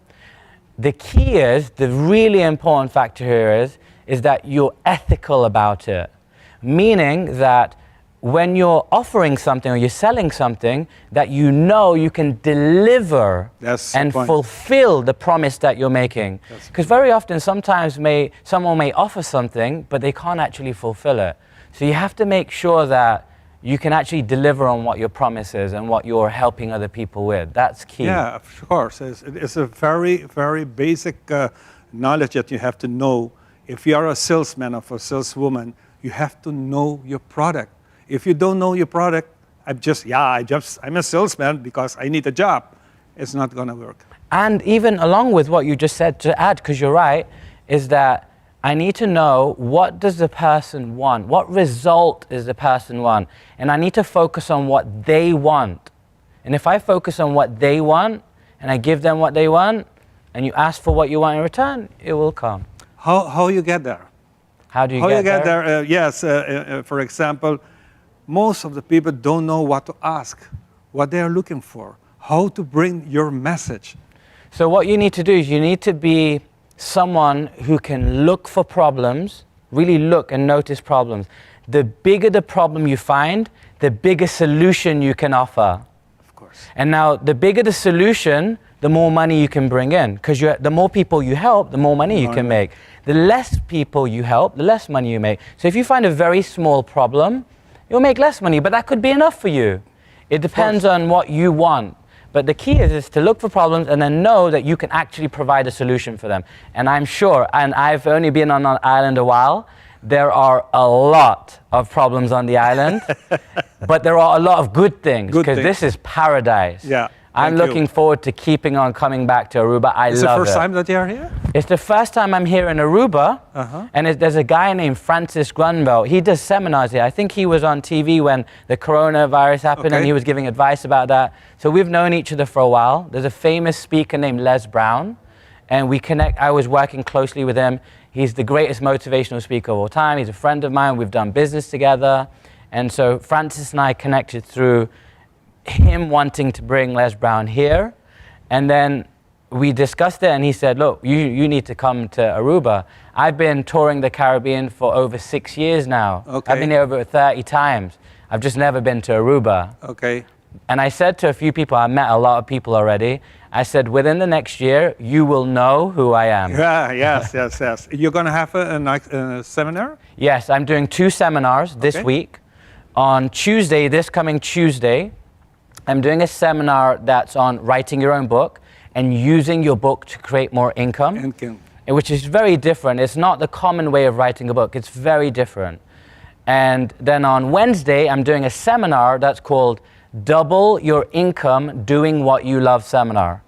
The key is, the really important factor here is that you're ethical about it. Meaning that when you're offering something or you're selling something, that you know you can deliver That's the and point. Fulfill the promise that you're making. That's Because very often, sometimes someone may offer something, but they can't actually fulfill it. So you have to make sure that you can actually deliver on what your promise is and what you're helping other people with. That's key. Yeah, of course. It's a very, very basic knowledge that you have to know. If you are a salesman or a saleswoman, you have to know your product. If you don't know your product, I'm a salesman because I need a job. It's not going to work. And even along with what you just said to add, because you're right, is that I need to know what does the person want? What result is the person want? And I need to focus on what they want. And if I focus on what they want and I give them what they want, and you ask for what you want in return, it will come. How you get there? How do you How get you get there? there? Yes, for example, most of the people don't know what to ask, what they are looking for, how to bring your message. So what you need to do is you need to be someone who can look for problems, really look and notice problems. The bigger the problem you find, the bigger solution you can offer. Of course. And now, the bigger the solution, the more money you can bring in. Because the more people you help, the more money you can make. The less people you help, the less money you make. So if you find a very small problem, you'll make less money, but that could be enough for you. It depends on what you want. But the key is to look for problems and then know that you can actually provide a solution for them. And I'm sure, and I've only been on an island a while, there are a lot of problems on the island, but there are a lot of good things, Good because things. this is paradise. I'm Thank you. looking forward to keeping on coming back to Aruba. I It's the love first it. time that you are here? It's the first time I'm here in Aruba, and there's a guy named Francis Grunwald. He does seminars here. I think he was on TV when the coronavirus happened, and he was giving advice about that. So we've known each other for a while. There's a famous speaker named Les Brown, and we connect. I was working closely with him. He's the greatest motivational speaker of all time. He's a friend of mine. We've done business together. And so Francis and I connected through him wanting to bring Les Brown here. And then we discussed it, and he said, Look, you, you need to come to Aruba. I've been touring the Caribbean for over six years now. Okay. I've been here over 30 times. I've just never been to Aruba. Okay. And I said to a few people, I met a lot of people already. I said, within the next year, you will know who I am. Yeah, yes, yes, yes. You're going to have a, a, nice, a seminar? Yes, I'm doing two seminars this Okay. week. On Tuesday, this coming Tuesday, I'm doing a seminar that's on writing your own book and using your book to create more income. Income. Which is very different. It's not the common way of writing a book, it's very different. And then on Wednesday, I'm doing a seminar that's called Double Your Income Doing What You Love Seminar.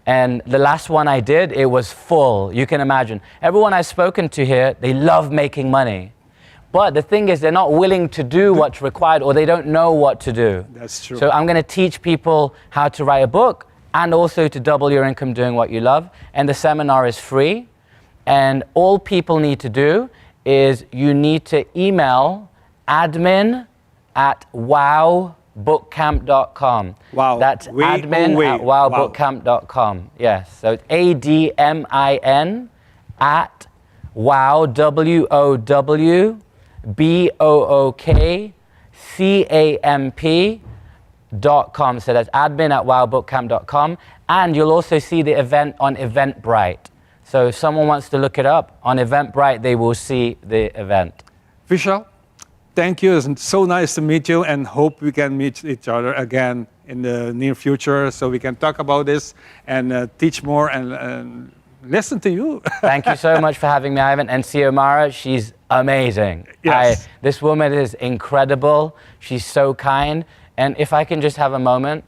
And the last one I did, it was full. You can imagine. Everyone I've spoken to here, they love making money. But the thing is, they're not willing to do what's required or they don't know what to do. That's true. So I'm going to teach people how to write a book and also to double your income doing what you love. And the seminar is free. And all people need to do is you need to email admin at wowbookcamp.com. Wow. That's W admin O W. at wowbookcamp.com. Yes. So it's A D M I N at wow, W O W B O O K C A M P dot com. So that's admin at wowbookcamp.com. And you'll also see the event on Eventbrite. So if someone wants to look it up on Eventbrite, they will see the event. Vishal, thank you. It's so nice to meet you and hope we can meet each other again in the near future so we can talk about this and uh, teach more and, and listen to you. Thank you so much for having me, Ivan. And Xiomara, she's amazing. Yes. I, this woman is incredible. She's so kind. And if I can just have a moment,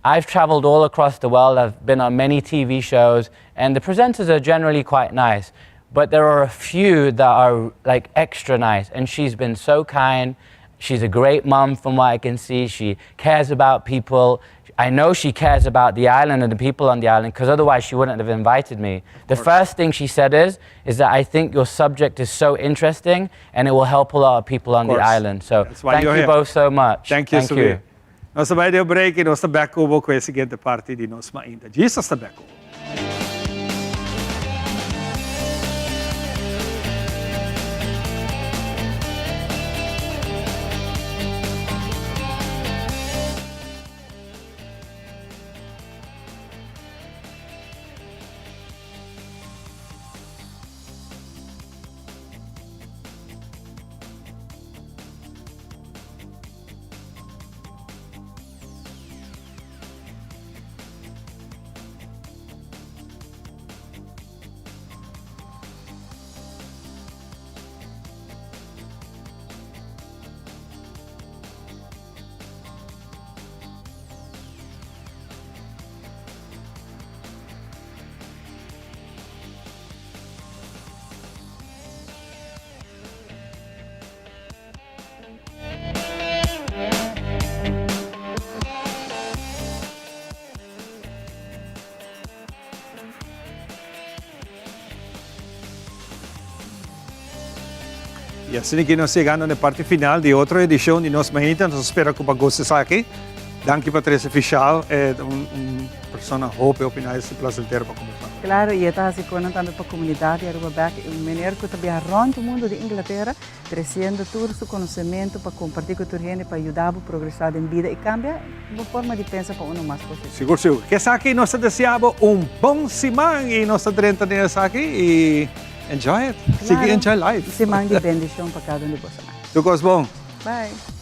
I've traveled all across the world. I've been on many TV shows, and the presenters are generally quite nice. But there are a few that are like extra nice. And she's been so kind. She's a great mom, from what I can see. She cares about people. I know she cares about the island and the people on the island because otherwise she wouldn't have invited me. The first thing she said is, is that I think your subject is so interesting and it will help a lot of people on the course. island. So That's why thank you're you here. both so much. Thank you, Thank Subir. you. Nos ta bai den un break y nos ta back cu bo cu e siguiente parti di nos mainta. Jesus ta back cu bo. Y asina ki nos yegando na e parti final di otro edicion di Nos Mainta. Nos ta spera cu bo a gusta esaki. Danki pa trece Vishal, e ta un un persona hopi hopi nice y placentero pa conversa. Claro, y e ta haci conan tambe pa comunidad di Aruba bek. E un meneer cu ta biaha rond mundo di Inglatera Treciendo tur su conocemento pa comparti cu tur hende pa yuda bo progresa den bida y cambia bo forma di pensa pa uno mas positivo. Sigur sigur. Cu esaki nos ta desea bo un bon siman y nos ta drenta den esaki y enjoy it. Sigui Claro. enjoy life. Un siman di bendicion pa cada un di bosonan. Tur cos bon. Bye.